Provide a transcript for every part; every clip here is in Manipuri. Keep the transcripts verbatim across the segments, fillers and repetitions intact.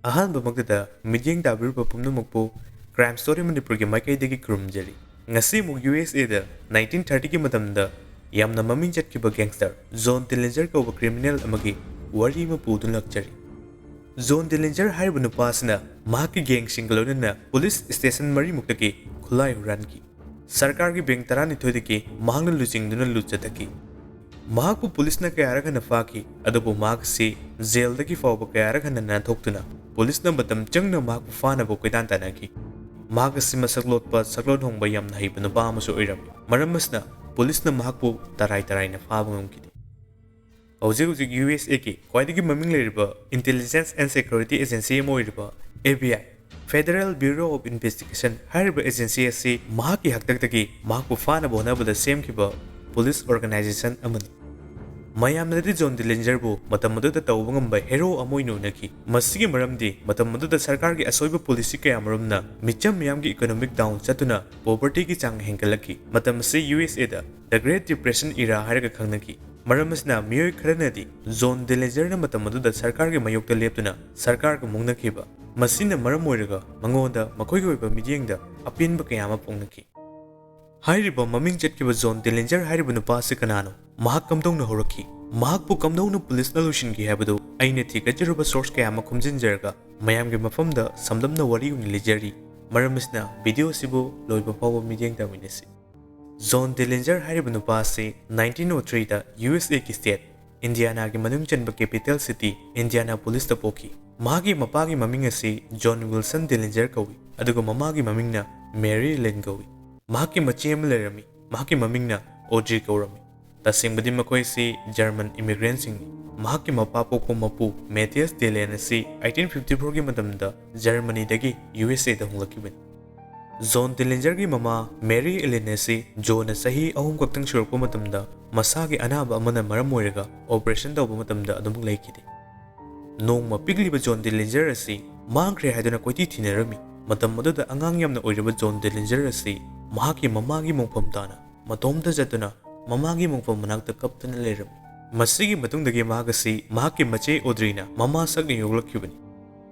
ꯑꯍꯥꯟꯕꯃꯛꯇꯗ ꯃꯤꯠꯌꯦꯡ ꯇꯥꯕꯤꯔꯤꯕ ꯄꯨꯝꯅꯃꯛꯄꯨ Crime Story ꯃꯅꯤꯄꯨꯔꯒꯤ ꯃꯥꯏꯀꯩꯗꯒꯤ ꯈꯨꯔꯨꯝꯖꯔꯤ꯫ ꯉꯁꯤ ꯑꯃꯨꯛ ꯌꯨ ꯑꯦꯁ ꯑꯦꯗ ꯅꯥꯏꯟꯇꯤꯟ ꯊꯥꯔꯇꯤꯒꯤ ꯃꯇꯝꯗ ꯌꯥꯝꯅ ꯃꯃꯤꯡ ꯆꯠꯈꯤꯕ gangster ꯖꯣꯟ ꯗꯤꯂꯤꯟꯖꯔ ꯀꯧꯕ criminal ꯑꯃꯒꯤ ꯋꯥꯔꯤ ꯑꯃ ꯄꯨꯗꯨꯅ ꯂꯥꯛꯆꯔꯤ꯫ ꯖꯣꯟ ꯗꯤꯂꯤꯟꯖꯔ ꯍꯥꯏꯔꯤꯕ ꯅꯨꯄꯥ ꯑꯁꯤꯅ ꯃꯍꯥꯛꯀꯤ gangꯁꯤꯡꯒ ꯂꯣꯏꯅꯅ ꯄꯨꯂꯤꯁ ꯁ꯭ꯇꯦꯁꯟ ꯃꯔꯤꯃꯨꯛꯇꯒꯤ ꯈꯨꯠꯂꯥꯏ ꯍꯨꯔꯥꯟꯈꯤ꯫ ꯁꯔꯀꯥꯔꯒꯤ ꯕꯦꯡꯛ ꯇꯔꯥꯅꯤꯊꯣꯏꯗꯒꯤ ꯃꯍꯥꯛꯅ ꯂꯨꯆꯤꯡꯗꯨꯅ ꯂꯨꯠ ꯆꯠꯊꯈꯤ꯫ ꯃꯍꯥꯛꯄꯨ ꯄꯨꯂꯤꯁꯅ ꯀꯌꯥꯔꯛ ꯍꯟꯅ ꯐꯥꯈꯤ, ꯑꯗꯨꯕꯨ ꯃꯍꯥꯛ ꯑꯁꯤ ꯖꯦꯜꯗꯒꯤ ꯐꯥꯎꯕ ꯀꯌꯥꯔꯛ ꯍꯟꯅ ꯅꯥꯟꯊꯣꯛꯇꯨꯅ ꯄꯨꯂꯤꯁꯅ ꯃꯇꯝ ꯆꯪꯅ ꯃꯍꯥꯛꯄꯨ ꯐꯥꯅꯕ ꯀꯣꯏꯇꯥꯟ ꯇꯥꯟꯅꯈꯤ꯫ ꯃꯍꯥꯛ ꯑꯁꯤ ꯃꯁꯛ ꯂꯣꯠꯄ, ꯁꯛꯂꯣꯟ ꯍꯣꯡꯕ ꯌꯥꯝꯅ ꯍꯩꯕ ꯅꯨꯄꯥ ꯑꯃꯁꯨ ꯑꯣꯏꯔꯝꯃꯤ꯫ ꯃꯔꯝ ꯑꯁꯤꯅ ꯄꯨꯂꯤꯁꯅ ꯃꯍꯥꯛꯄꯨ ꯇꯔꯥꯏ ꯇꯔꯥꯏꯅ ꯐꯥꯕ ꯉꯝꯈꯤꯗꯦ꯫ ꯍꯧꯖꯤꯛ ꯍꯧꯖꯤꯛ ꯌꯨ ꯑꯦꯁ ꯑꯦꯒꯤ ꯈ꯭ꯋꯥꯏꯗꯒꯤ ꯃꯃꯤꯡ ꯂꯩꯔꯤꯕ intelligence and security agency ꯑꯃ ꯑꯣꯏꯔꯤꯕ A B I, Federal Bureau of Investigation ꯍꯥꯏꯔꯤꯕ agency ꯑꯁꯤ ꯃꯍꯥꯛꯀꯤ ꯍꯥꯛꯇꯛꯇꯒꯤ ꯃꯍꯥꯛꯄꯨ ꯐꯥꯅꯕ ꯍꯣꯠꯅꯕꯗ ꯁꯦꯝꯈꯤꯕ ꯄꯨꯂꯤꯁ organization ꯑꯃꯅꯤ꯫ ꯃꯌꯥꯝꯅꯗꯤ ꯖꯣꯟ ꯗꯤꯂꯤꯟꯖꯔꯕꯨ ꯃꯇꯝ ꯑꯗꯨꯗ ꯇꯧꯕ ꯉꯝꯕ hero ꯑꯃ ꯑꯣꯏꯅ ꯎꯅꯈꯤ꯫ ꯃꯁꯤꯒꯤ ꯃꯔꯝꯗꯤ ꯃꯇꯝ ꯑꯗꯨꯗ ꯁꯔꯀꯥꯔꯒꯤ ꯑꯁꯣꯏꯕ policy ꯀꯌꯥꯃꯔꯨꯝꯅ ꯃꯤꯆꯝ ꯃꯤꯌꯥꯝꯒꯤ economic down ꯆꯠꯇꯨꯅ povertyꯒꯤ ꯆꯥꯡ ꯍꯦꯟꯒꯠꯂꯛꯈꯤ꯫ ꯃꯇꯝ ꯑꯁꯤ ꯌꯨ ꯑꯦꯁ ꯑꯦꯗ The Great Depression era ꯍꯥꯏꯔꯒ ꯈꯪꯅꯈꯤ꯫ ꯃꯔꯝ ꯑꯁꯤꯅ ꯃꯤꯑꯣꯏ ꯈꯔꯅꯗꯤ ꯖꯣꯟ ꯗꯤꯂꯤꯟꯖꯔꯅ ꯃꯇꯝ ꯑꯗꯨꯗ ꯁꯔꯀꯥꯔꯒꯤ ꯃꯥꯌꯣꯛꯇ ꯂꯦꯞꯇꯨꯅ ꯁꯔꯀꯥꯔꯒ ꯃꯨꯛꯅꯈꯤꯕ, ꯃꯁꯤꯅ ꯃꯔꯝ ꯑꯣꯏꯔꯒ ꯃꯉꯣꯟꯗ ꯃꯈꯣꯏꯒꯤ ꯑꯣꯏꯕ ꯃꯤꯠꯌꯦꯡꯗ ꯑꯄꯦꯟꯕ ꯀꯌꯥ ꯑꯃ ꯐꯣꯡꯅꯈꯤ꯫ ꯍꯥꯏꯔꯤꯕ ꯃꯃꯤꯡ ꯆꯠꯈꯤꯕ ꯖꯣꯟ ꯗꯤꯂꯤꯟꯖꯔ ꯍꯥꯏꯔꯤꯕ ꯅꯨꯄꯥ ꯑꯁꯤ ꯀꯅꯥꯅꯣ? ꯃꯍꯥꯛ ꯀꯝꯗꯧꯅ ꯍꯧꯔꯛꯈꯤ? ꯃꯍꯥꯛꯄꯨ ꯀꯝꯗꯧꯅ ꯄꯨꯂꯤꯁꯅ ꯂꯣꯏꯁꯤꯟꯈꯤ ꯍꯥꯏꯕꯗꯨ ꯑꯩꯅ ꯊꯤꯒꯠꯆꯔꯨꯕ source ꯀꯌꯥ ꯑꯃ ꯈꯣꯝꯖꯤꯟꯖꯔꯒ ꯃꯌꯥꯝꯒꯤ ꯃꯐꯝꯗ ꯁꯝꯂꯞꯅ ꯋꯥꯔꯤ ꯑꯣꯏꯅ ꯂꯤꯖꯔꯤ꯫ ꯃꯔꯝ ꯑꯁꯤꯅ video ꯑꯁꯤꯕꯨ ꯂꯣꯏꯕ ꯐꯥꯎꯕ ꯃꯤꯠꯌꯦꯡ ꯇꯥꯃꯤꯟꯅꯁꯤ꯫ ꯖꯣꯟ ꯗꯤꯂꯤꯟꯖꯔ ꯍꯥꯏꯔꯤꯕ ꯅꯨꯄꯥ ꯑꯁꯤ ꯅꯥꯏꯟꯇꯤꯟ ꯑꯣ ꯊ꯭ꯔꯤꯗ ꯌꯨ ꯑꯦꯁ ꯑꯦꯒꯤ state ꯏꯟꯗꯤꯌꯥꯅꯥꯒꯤ ꯃꯅꯨꯡ ꯆꯟꯕ capital city ꯏꯟꯗꯤꯌꯥꯅꯥꯄꯣꯂꯤꯁꯇ ꯄꯣꯛꯈꯤ꯫ ꯃꯍꯥꯛꯀꯤ ꯃꯄꯥꯒꯤ ꯃꯃꯤꯡ ꯑꯁꯤ ꯖꯣꯟ ꯋꯤꯜꯁꯟ ꯗꯤꯂꯤꯟꯖꯔ ꯀꯧꯏ, ꯑꯗꯨꯒ ꯃꯃꯥꯒꯤ ꯃꯃꯤꯡꯅ ꯃꯦꯔꯤ ꯏꯂꯦꯟ ꯀꯧꯏ꯫ ꯃꯍꯥꯛꯀꯤ ꯃꯆꯦ ꯑꯃ ꯂꯩꯔꯝꯃꯤ, ꯃꯍꯥꯛꯀꯤ ꯃꯃꯤꯡꯅ ꯑꯣꯗ꯭ꯔꯤ ꯀꯧꯔꯝꯃꯤ꯫ ꯇꯁꯦꯡꯕꯗꯤ ꯃꯈꯣꯏ ꯑꯁꯤ German immigrantꯁꯤꯡꯅꯤ꯫ ꯃꯍꯥꯛꯀꯤ ꯃꯄꯥ ꯄꯣꯛꯄ ꯃꯄꯨ ꯃꯦꯇꯤꯌꯁ ꯗꯤꯂꯦꯟ ꯑꯁꯤ ꯑꯩꯇꯤꯟ ꯐꯤꯐꯇꯤ ꯐꯣꯔꯒꯤ ꯃꯇꯝꯗ ꯖꯔꯃꯅꯤꯗꯒꯤ ꯌꯨ ꯑꯦꯁ ꯑꯦꯗ ꯍꯣꯡꯂꯛꯈꯤꯕꯅꯤ꯫ ꯖꯣꯟ ꯗꯤꯂꯤꯟꯖꯔꯒꯤ ꯃꯃꯥ ꯃꯦꯔꯤ ꯏꯂꯦꯟ ꯑꯁꯤ ꯖꯣꯟꯅ ꯆꯍꯤ ꯑꯍꯨꯝ ꯈꯛꯇꯪ ꯁꯨꯔꯛꯄ ꯃꯇꯝꯗ ꯃꯁꯥꯒꯤ ꯑꯅꯥꯕ ꯑꯃꯅ ꯃꯔꯝ ꯑꯣꯏꯔꯒ operation ꯇꯧꯕ ꯃꯇꯝꯗ ꯑꯗꯨꯃꯛ ꯂꯩꯈꯤꯗꯦ꯫ ꯅꯣꯡꯃ ꯄꯤꯛꯂꯤꯕ ꯖꯣꯟ ꯗꯤꯂꯤꯟꯖꯔ ꯑꯁꯤ ꯃꯥꯡꯈ꯭ꯔꯦ ꯍꯥꯏꯗꯨꯅ ꯀꯣꯏꯊꯤ ꯊꯤꯅꯔꯝꯃꯤ꯫ ꯃꯇꯝ ꯑꯗꯨꯗ ꯑꯉꯥꯡ ꯌꯥꯝꯅ ꯑꯣꯏꯔꯤꯕ ꯖꯣꯟ ꯗꯤꯂꯤꯟꯖꯔ ꯑꯁꯤ ꯃꯍꯥꯛꯀꯤ ꯃꯃꯥꯒꯤ ꯃꯣꯡꯐꯝ ꯇꯥꯅ ꯃꯇꯣꯝꯇ ꯆꯠꯇꯨꯅ ꯃꯃꯥꯒꯤ ꯃꯣꯡꯐꯝ ꯃꯅꯥꯛꯇ ꯀꯞꯇꯨꯅ ꯂꯩꯔꯝꯃꯤ꯫ ꯃꯁꯤꯒꯤ ꯃꯇꯨꯡꯗꯒꯤ ꯃꯍꯥꯛ ꯑꯁꯤ ꯃꯍꯥꯛꯀꯤ ꯃꯆꯦ ꯑꯣꯗ꯭ꯔꯤꯅ ꯃꯃꯥ ꯁꯛꯅ ꯌꯣꯛꯂꯛꯈꯤꯕꯅꯤ꯫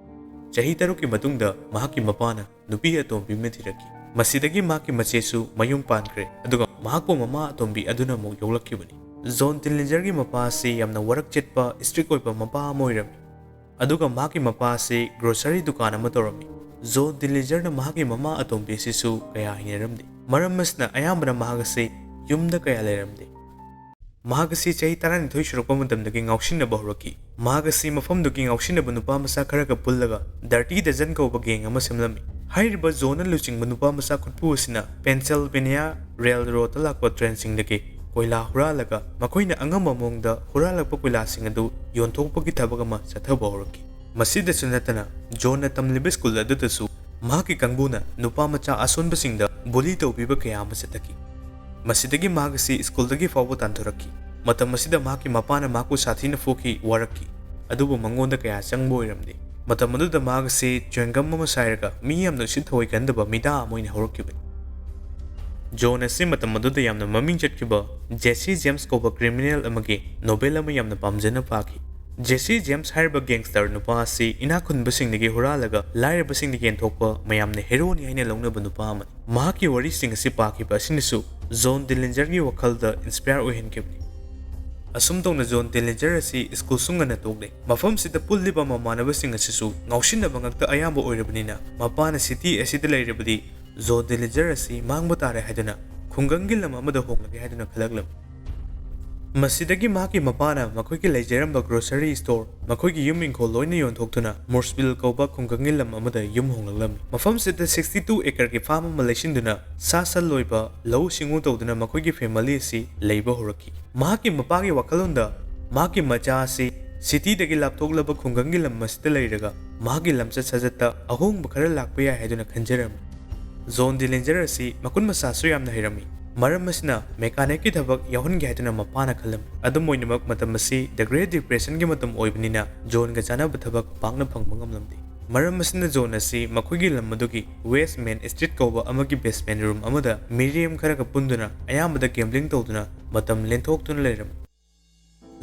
ꯆꯍꯤ ꯇꯔꯨꯛꯀꯤ ꯃꯇꯨꯡꯗ ꯃꯍꯥꯛꯀꯤ ꯃꯄꯥꯅ ꯅꯨꯄꯤ ꯑꯇꯣꯝꯕꯤ ꯑꯃ ꯊꯤꯔꯛꯈꯤ꯫ ꯃꯁꯤꯗꯒꯤ ꯃꯍꯥꯛꯀꯤ ꯃꯆꯦꯁꯨ ꯃꯌꯨꯝ ꯄꯥꯟꯈ꯭ꯔꯦ, ꯑꯗꯨꯒ ꯃꯍꯥꯛꯄꯨ ꯃꯃꯥ ꯑꯇꯣꯝꯕꯤ ꯑꯗꯨꯅ ꯑꯃꯨꯛ ꯌꯣꯛꯂꯛꯈꯤꯕꯅꯤ꯫ ꯖꯣꯟ ꯗꯤꯂꯤꯟꯖꯔꯒꯤ ꯃꯄꯥ ꯑꯁꯤ ꯌꯥꯝꯅ ꯋꯥꯔꯛ ꯆꯦꯠꯄ, ꯏꯁꯇ꯭ꯔꯤꯛ ꯑꯣꯏꯕ ꯃꯄꯥ ꯑꯃ ꯑꯣꯏꯔꯝꯃꯤ꯫ ꯑꯗꯨꯒ ꯃꯍꯥꯛꯀꯤ ꯃꯄꯥ ꯑꯁꯤ ꯒ꯭ꯔꯣꯁꯔꯤ ꯗꯨꯀꯥꯟ ꯑꯃ ꯇꯧꯔꯝꯃꯤ꯫ ꯖꯣꯟ ꯗꯤꯂꯤꯟꯖꯔꯅ ꯃꯍꯥꯛꯀꯤ ꯃꯃꯥ ꯑꯇꯣꯝꯕꯤ ꯑꯁꯤꯁꯨ ꯀꯌꯥ ꯍꯩꯅꯔꯝꯗꯦ꯫ ꯃꯔꯝ ꯑꯁꯤꯅ ꯑꯌꯥꯝꯕꯅ ꯃꯍꯥꯛ ꯑꯁꯤ ꯌꯨꯝꯗ ꯀꯌꯥ ꯂꯩꯔꯝꯗꯦ꯫ ꯃꯍꯥꯛ ꯑꯁꯤ ꯆꯍꯤ ꯇꯔꯥꯅꯤꯊꯣꯏ ꯁꯨꯔꯛꯄ ꯃꯇꯝꯗꯒꯤ ꯉꯥꯎꯁꯤꯟꯅꯕ ꯍꯧꯔꯛꯈꯤ꯫ ꯃꯍꯥꯛ ꯑꯁꯤ ꯃꯐꯝꯗꯨꯒꯤ ꯉꯥꯎꯁꯤꯟꯅꯕ ꯅꯨꯄꯥ ꯃꯆꯥ ꯈꯔꯒ ꯄꯨꯜꯂꯒ ꯗꯔꯇꯤ ꯗꯖꯟ ꯀꯧꯕ ꯒꯦꯡ ꯑꯃ ꯁꯦꯝꯂꯝꯃꯤ꯫ ꯍꯥꯏꯔꯤꯕ ꯖꯣꯟꯅ ꯂꯨꯆꯤꯡꯕ ꯅꯨꯄꯥ ꯃꯆꯥ ꯈꯨꯠꯄꯨ ꯑꯁꯤꯅ ꯄꯦꯟꯁꯤꯜꯚꯦꯅꯤꯌꯥ ꯔꯦꯜ ꯔꯣꯗꯇ ꯂꯥꯛꯄ ꯇ꯭ꯔꯦꯟꯁꯤꯡꯗꯒꯤ ꯀꯣꯏꯂꯥ ꯍꯨꯔꯥꯜꯂꯒ ꯃꯈꯣꯏꯅ ꯑꯉꯝꯕ ꯃꯑꯣꯡꯗ ꯍꯨꯔꯥꯜꯂꯛꯄ ꯀꯣꯏꯂꯥꯁꯤꯡ ꯑꯗꯨ ꯌꯣꯟꯊꯣꯛꯄꯒꯤ ꯊꯕꯛ ꯑꯃ ꯆꯠꯊꯕ ꯍꯧꯔꯛꯈꯤ꯫ ꯃꯁꯤꯗꯁꯨ ꯅꯠꯇꯅ, ꯖꯣꯟꯅ ꯇꯝꯂꯤꯕ ꯁ꯭ꯀꯨꯜ ꯑꯗꯨꯗꯁꯨ ꯃꯍꯥꯛꯀꯤ ꯀꯥꯡꯕꯨꯅ ꯅꯨꯄꯥ ꯃꯆꯥ ꯑꯁꯣꯟꯕꯁꯤꯡꯗ ꯕꯨꯂꯤ ꯇꯧꯕꯤꯕ ꯀꯌꯥ ꯑꯃ ꯆꯠꯊꯈꯤ꯫ ꯃꯁꯤꯗꯒꯤ ꯃꯍꯥꯛ ꯑꯁꯤ ꯁ꯭ꯀꯨꯜꯗꯒꯤ ꯐꯥꯎꯕ ꯇꯥꯟꯊꯣꯔꯛꯈꯤ꯫ ꯃꯇꯝ ꯑꯁꯤꯗ ꯃꯍꯥꯛꯀꯤ ꯃꯄꯥꯅ ꯃꯍꯥꯛꯄꯨ ꯁꯥꯊꯤꯅ ꯐꯨꯈꯤ, ꯋꯥꯔꯛꯈꯤ, ꯑꯗꯨꯕꯨ ꯃꯉꯣꯟꯗ ꯀꯌꯥ ꯆꯪꯕ ꯑꯣꯏꯔꯝꯗꯦ꯫ ꯃꯇꯝ ꯑꯗꯨꯗ ꯃꯍꯥꯛ ꯑꯁꯤ ꯆ꯭ꯋꯤꯡꯒꯝ ꯑꯃ ꯁꯥꯏꯔꯒ ꯃꯤ ꯌꯥꯝꯅ ꯎꯁꯤꯠ ꯊꯑꯣꯏꯒꯟꯗꯕ ꯃꯤꯗꯥ ꯑꯃ ꯑꯣꯏꯅ ꯍꯧꯔꯛꯈꯤꯕꯅꯤ꯫ ꯖꯣꯟ ꯑꯁꯤ ꯃꯇꯝ ꯑꯗꯨꯗ ꯌꯥꯝꯅ ꯃꯃꯤꯡ ꯆꯠꯈꯤꯕ ꯖꯦꯁꯤ ꯖꯦꯝꯁ ꯀꯧꯕ ꯀ꯭ꯔꯤꯃꯤꯅꯦꯜ ꯑꯃꯒꯤ ꯅꯣꯚꯦꯜ ꯑꯃ ꯌꯥꯝꯅ ꯄꯥꯝꯖꯅ ꯄꯥꯈꯤ꯫ ꯖꯦꯁꯤ ꯖꯦꯝꯁ ꯍꯥꯏꯔꯤꯕ ꯒꯦꯡꯁꯇꯔ ꯅꯨꯄꯥ ꯑꯁꯤ ꯏꯅꯥꯛ ꯈꯨꯟꯕꯁꯤꯡꯗꯒꯤ ꯍꯨꯔꯥꯜꯂꯒ ꯂꯥꯏꯔꯕꯁꯤꯡꯗ ꯌꯦꯟꯊꯣꯛꯄ ꯃꯌꯥꯝꯅ ꯍꯦꯔꯣꯅꯤ ꯍꯥꯏꯅ ꯂꯧꯅꯕ ꯅꯨꯄꯥ ꯑꯃꯅꯤ꯫ ꯃꯍꯥꯛꯀꯤ ꯋꯥꯔꯤꯁꯤꯡ ꯑꯁꯤ ꯄꯥꯈꯤꯕ ꯑꯁꯤꯅꯁꯨ ꯖꯣꯟ ꯗꯤꯂꯤꯟꯖꯔꯒꯤ ꯋꯥꯈꯜꯗ ꯏꯟꯁꯄꯌꯔ ꯑꯣꯏꯍꯟꯈꯤꯕꯅꯤ꯫ ꯑꯁꯨꯝ ꯇꯧꯅ ꯖꯣꯟ ꯗꯤꯂꯤꯟꯖꯔ ꯑꯁꯤ ꯁ꯭ꯀꯨꯜꯁꯨ ꯉꯟꯅ ꯇꯣꯛꯂꯦ꯫ ꯃꯐꯝꯁꯤꯗ ꯄꯨꯜꯂꯤꯕ ꯃꯃꯥꯟꯅꯕꯁꯤꯡ ꯑꯁꯤꯁꯨ ꯉꯥꯎꯁꯤꯟꯅꯕ ꯉꯥꯛꯇ ꯑꯌꯥꯝꯕ ꯑꯣꯏꯔꯕꯅꯤꯅ, ꯃꯄꯥꯅ ꯁꯤꯇꯤ ꯑꯁꯤꯗ ꯂꯩꯔꯕꯗꯤ ꯖꯣꯟ ꯗꯤꯂꯤꯟꯖꯔ ꯑꯁꯤ ꯃꯥꯡꯕ ꯇꯥꯔꯦ ꯍꯥꯏꯗꯨꯅ ꯈꯨꯡꯒꯪꯒꯤ ꯂꯝ ꯑꯃꯗ ꯍꯣꯡꯂꯒꯦ ꯍꯥꯏꯗꯨꯅ ꯈꯜꯂꯛꯂꯝꯃꯤ꯫ ꯃꯁꯤꯗꯒꯤ ꯃꯍꯥꯛꯀꯤ ꯃꯄꯥꯅ ꯃꯈꯣꯏꯒꯤ ꯂꯩꯖꯔꯝꯕ ꯒ꯭ꯔꯣꯁꯔꯤ ꯁ꯭ꯇꯣꯔ, ꯃꯈꯣꯏꯒꯤ ꯌꯨꯝ ꯏꯪꯈꯣꯜ ꯂꯣꯏꯅ ꯌꯣꯟꯊꯣꯛꯇꯨꯅ ꯃꯨꯔꯁꯚꯤꯜ ꯀꯧꯕ ꯈꯨꯡꯒꯪꯒꯤ ꯂꯝ ꯑꯃꯗ ꯌꯨꯝ ꯍꯣꯡꯂꯛꯂꯝꯃꯤ꯫ ꯃꯐꯝꯁꯤꯗ ꯁꯤꯛꯁꯇꯤ ꯇꯨ ꯑꯦꯀꯔꯒꯤ ꯐꯥꯔꯝ ꯑꯃ ꯂꯩꯁꯤꯟꯗꯨꯅ ꯁꯥ ꯁꯟ ꯂꯣꯏꯕ, ꯂꯧꯎ ꯁꯤꯡꯎ ꯇꯧꯗꯨꯅ ꯃꯈꯣꯏꯒꯤ ꯐꯦꯃꯤꯂꯤ ꯑꯁꯤ ꯂꯩꯕ ꯍꯧꯔꯛꯈꯤ꯫ ꯃꯍꯥꯛꯀꯤ ꯃꯄꯥꯒꯤ ꯋꯥꯈꯜꯂꯣꯟꯗ ꯃꯍꯥꯛꯀꯤ ꯃꯆꯥ ꯑꯁꯤ ꯁꯤꯇꯤꯗꯒꯤ ꯂꯥꯞꯊꯣꯛꯂꯕ ꯈꯨꯡꯒꯪꯒꯤ ꯂꯝ ꯑꯁꯤꯗ ꯂꯩꯔꯒ ꯃꯍꯥꯛꯀꯤ ꯂꯝꯆꯠ ꯁꯥꯖꯠꯇ ꯑꯍꯣꯡꯕ ꯈꯔ ꯂꯥꯛꯄ ꯌꯥꯏ ꯍꯥꯏꯗꯨꯅ ꯈꯟꯖꯔꯝꯃꯤ꯫ ꯖꯣꯟ ꯗꯤꯂꯤꯟꯖꯔ ꯑꯁꯤ ꯃꯈꯨꯠ ꯃꯁꯥꯁꯨ ꯌꯥꯝꯅ ꯍꯩꯔꯝꯃꯤ꯫ ꯃꯔꯝ ꯑꯁꯤꯅ ꯃꯦꯀꯥꯅꯤꯛꯀꯤ ꯊꯕꯛ ꯌꯥꯎꯍꯟꯒꯦ ꯍꯥꯏꯗꯨꯅ ꯃꯄꯥꯅ ꯈꯜꯂꯝꯃꯤ꯫ ꯑꯗꯨꯝ ꯑꯣꯏꯅꯃꯛ, ꯃꯇꯝ ꯑꯁꯤ The Great Depressionꯒꯤ ꯃꯇꯝ ꯑꯣꯏꯕꯅꯤꯅ ꯖꯣꯟꯒ ꯆꯥꯅꯕ ꯊꯕꯛ ꯄꯥꯛꯅ ꯐꯪꯕ ꯉꯝꯂꯝꯗꯦ꯫ ꯃꯔꯝ ꯑꯁꯤꯅ ꯖꯣꯟ ꯑꯁꯤ ꯃꯈꯣꯏꯒꯤ ꯂꯝ ꯑꯗꯨꯒꯤ ꯋꯦꯁ ꯃꯦꯟ ꯁ꯭ꯇ꯭ꯔꯤꯠ ꯀꯧꯕ ꯑꯃꯒꯤ ꯕꯦꯁꯃꯦꯟ ꯔꯨꯝ ꯑꯃꯗ ꯃꯤꯔꯦꯝ ꯈꯔꯒ ꯄꯨꯟꯗꯨꯅ ꯑꯌꯥꯝꯕꯗ ꯒꯦꯝꯕ꯭ꯂꯤꯡ ꯇꯧꯗꯨꯅ ꯃꯇꯝ ꯂꯦꯟꯊꯣꯛꯇꯨꯅ ꯂꯩꯔꯝꯃꯤ꯫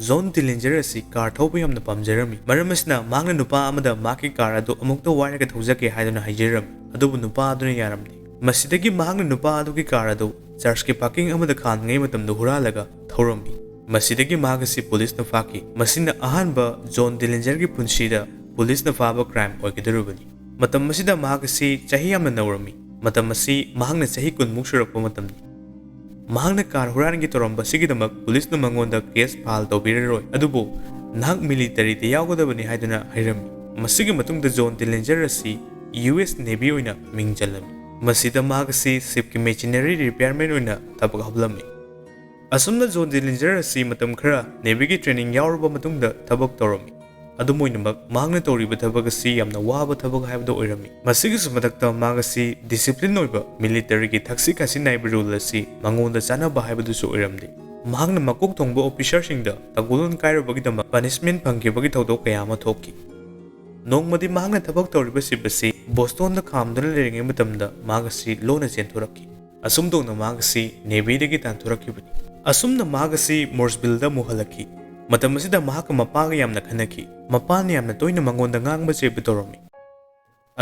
ꯖꯣꯟ ꯗꯤꯂꯤꯟꯖꯔ ꯑꯁꯤ ꯀꯥꯔ ꯊꯧꯕ ꯌꯥꯝꯅ ꯄꯥꯝꯖꯔꯝꯃꯤ꯫ ꯃꯔꯝ ꯑꯁꯤꯅ, ꯃꯍꯥꯛꯅ ꯅꯨꯄꯥ ꯑꯃꯗ ꯃꯍꯥꯛꯀꯤ ꯀꯥꯔ ꯑꯗꯨ ꯑꯃꯨꯛꯇ ꯋꯥꯏꯔꯒ ꯊꯧꯖꯒꯦ ꯍꯥꯏꯗꯨꯅ ꯍꯥꯏꯖꯔꯝꯃꯤ, ꯑꯗꯨꯕꯨ ꯅꯨꯄꯥ ꯑꯗꯨꯅ ꯌꯥꯔꯝꯗꯦ꯫ ꯃꯁꯤꯗꯒꯤ ꯃꯍꯥꯛꯅ ꯅꯨꯄꯥ ꯑꯗꯨꯒꯤ ꯀꯥꯔ ꯑꯗꯨ ꯆꯔꯆꯀꯤ ꯄꯥꯔꯀꯤꯡ ꯑꯃꯗ ꯈꯥꯝꯂꯤꯉꯩ ꯃꯇꯝꯗ ꯍꯨꯔꯥꯜꯂꯒ ꯊꯧꯔꯝꯃꯤ꯫ ꯃꯁꯤꯗꯒꯤ ꯃꯍꯥꯛ ꯑꯁꯤ ꯄꯨꯂꯤꯁꯅ ꯐꯥꯈꯤ꯫ ꯃꯁꯤꯅ ꯑꯍꯥꯟꯕ ꯖꯣꯟ ꯗꯤꯂꯤꯟꯖꯔꯒꯤ ꯄꯨꯟꯁꯤꯗ ꯄꯨꯂꯤꯁꯅ ꯐꯥꯕ ꯀ꯭ꯔꯥꯏꯝ ꯑꯣꯏꯒꯗꯧꯔꯤꯕꯅꯤ꯫ ꯃꯇꯝ ꯑꯁꯤꯗ ꯃꯍꯥꯛ ꯑꯁꯤ ꯆꯍꯤ ꯌꯥꯝꯅ ꯅꯧꯔꯝꯃꯤ꯫ ꯃꯇꯝ ꯑꯁꯤ ꯃꯍꯥꯛꯅ ꯆꯍꯤ ꯀꯨꯟꯃꯨꯛ ꯁꯨꯔꯛꯄ ꯃꯇꯝꯅꯤ꯫ ꯃꯍꯥꯛꯅ ꯀꯥꯔ ꯍꯨꯔꯥꯟꯒꯦ ꯇꯧꯔꯝꯕ ꯑꯁꯤꯒꯤꯗꯃꯛ ꯄꯨꯂꯤꯁꯅ ꯃꯉꯣꯟꯗ ꯀꯦꯁ ꯐꯥꯏꯜ ꯇꯧꯕꯤꯔꯔꯣꯏ, ꯑꯗꯨꯕꯨ ꯅꯍꯥꯛ ꯃꯤꯂꯤꯇꯔꯤꯗ ꯌꯥꯎꯒꯗꯕꯅꯤ ꯍꯥꯏꯗꯨꯅ ꯍꯥꯏꯔꯝꯃꯤ꯫ ꯃꯁꯤꯒꯤ ꯃꯇꯨꯡꯗ ꯖꯣꯟ ꯗꯤꯂꯤꯟꯖꯔ ꯑꯁꯤ ꯌꯨ ꯑꯦꯁ ꯅꯦꯚꯤ ꯑꯣꯏꯅ ꯃꯤꯡ ꯆꯜꯂꯝꯃꯤ꯫ ꯃꯁꯤꯗ ꯃꯍꯥꯛ ꯑꯁꯤ ꯁꯤꯞꯀꯤ ꯃꯦꯆꯤꯅꯔꯤ ꯔꯤꯄꯦꯌꯔꯃꯦꯟ ꯑꯣꯏꯅ ꯊꯕꯛ ꯍꯥꯞꯂꯝꯃꯤ꯫ ꯑꯁꯨꯝꯅ ꯖꯣꯟ ꯗꯤꯂꯤꯟꯖꯔ ꯑꯁꯤ ꯃꯇꯝ ꯈꯔ ꯅꯦꯚꯤꯒꯤ ꯇ꯭ꯔꯦꯅꯤꯡ ꯌꯥꯎꯔꯕ ꯃꯇꯨꯡꯗ ꯊꯕꯛ ꯇꯧꯔꯝꯃꯤ꯫ ꯑꯗꯨꯝ ꯑꯣꯏꯅꯃꯛ, ꯃꯍꯥꯛꯅ ꯇꯧꯔꯤꯕ ꯊꯕꯛ ꯑꯁꯤ ꯌꯥꯝꯅ ꯋꯥꯕ ꯊꯕꯛ ꯍꯥꯏꯕꯗꯨ ꯑꯣꯏꯔꯝꯃꯤ꯫ ꯃꯁꯤꯒꯤꯁꯨ ꯃꯊꯛꯇ, ꯃꯍꯥꯛ ꯑꯁꯤ ꯗꯤꯁꯤꯄ꯭ꯂꯤꯟ ꯑꯣꯏꯕ ꯃꯤꯂꯤꯇꯔꯤꯒꯤ ꯊꯛꯁꯤ ꯈꯥꯁꯤ ꯅꯥꯏꯕ ꯔꯨꯜ ꯑꯁꯤ ꯃꯉꯣꯟꯗ ꯆꯥꯅꯕ ꯍꯥꯏꯕꯗꯨꯁꯨ ꯑꯣꯏꯔꯝꯗꯦ꯫ ꯃꯍꯥꯛꯅ ꯃꯀꯣꯛ ꯊꯣꯡꯕ ꯑꯣꯐꯤꯁꯥꯔꯁꯤꯡꯗ ꯇꯪꯒꯣꯜꯂꯣꯟ ꯀꯥꯏꯔꯨꯕꯒꯤꯗꯃꯛ ꯄꯅꯤꯁꯃꯦꯟ ꯐꯪꯈꯤꯕꯒꯤ ꯊꯧꯗꯣꯛ ꯀꯌꯥ ꯑꯃ ꯊꯣꯛꯈꯤ꯫ ꯅꯣꯡꯃꯗꯤ ꯃꯍꯥꯛꯅ ꯊꯕꯛ ꯇꯧꯔꯤꯕ ꯁꯤꯞ ꯑꯁꯤ ꯕꯣꯁꯇꯣꯟꯗ ꯈꯥꯝꯗꯨꯅ ꯂꯩꯔꯤꯉꯩ ꯃꯇꯝꯗ ꯃꯍꯥꯛ ꯑꯁꯤ ꯂꯣꯟꯅ ꯆꯦꯟꯊꯣꯔꯛꯈꯤ꯫ ꯑꯁꯨꯝ ꯇꯧꯅ ꯃꯍꯥꯛ ꯑꯁꯤ ꯅꯦꯚꯤꯗꯒꯤ ꯇꯥꯟꯊꯣꯔꯛꯈꯤꯕꯅꯤ꯫ ꯑꯁꯨꯝꯅ ꯃꯍꯥꯛ ꯑꯁꯤ ꯃꯣꯔꯁꯕꯤꯜꯗ ꯑꯃꯨꯛ ꯍꯜꯂꯛꯈꯤ꯫ ꯃꯇꯝ ꯑꯁꯤꯗ ꯃꯍꯥꯛꯀ ꯃꯄꯥꯒ ꯌꯥꯝꯅ ꯈꯟꯅꯈꯤ꯫ ꯃꯄꯥꯅ ꯌꯥꯝꯅ ꯇꯣꯏꯅ ꯃꯉꯣꯟꯗ ꯉꯥꯡꯕ ꯆꯩꯕ ꯇꯧꯔꯝꯃꯤ꯫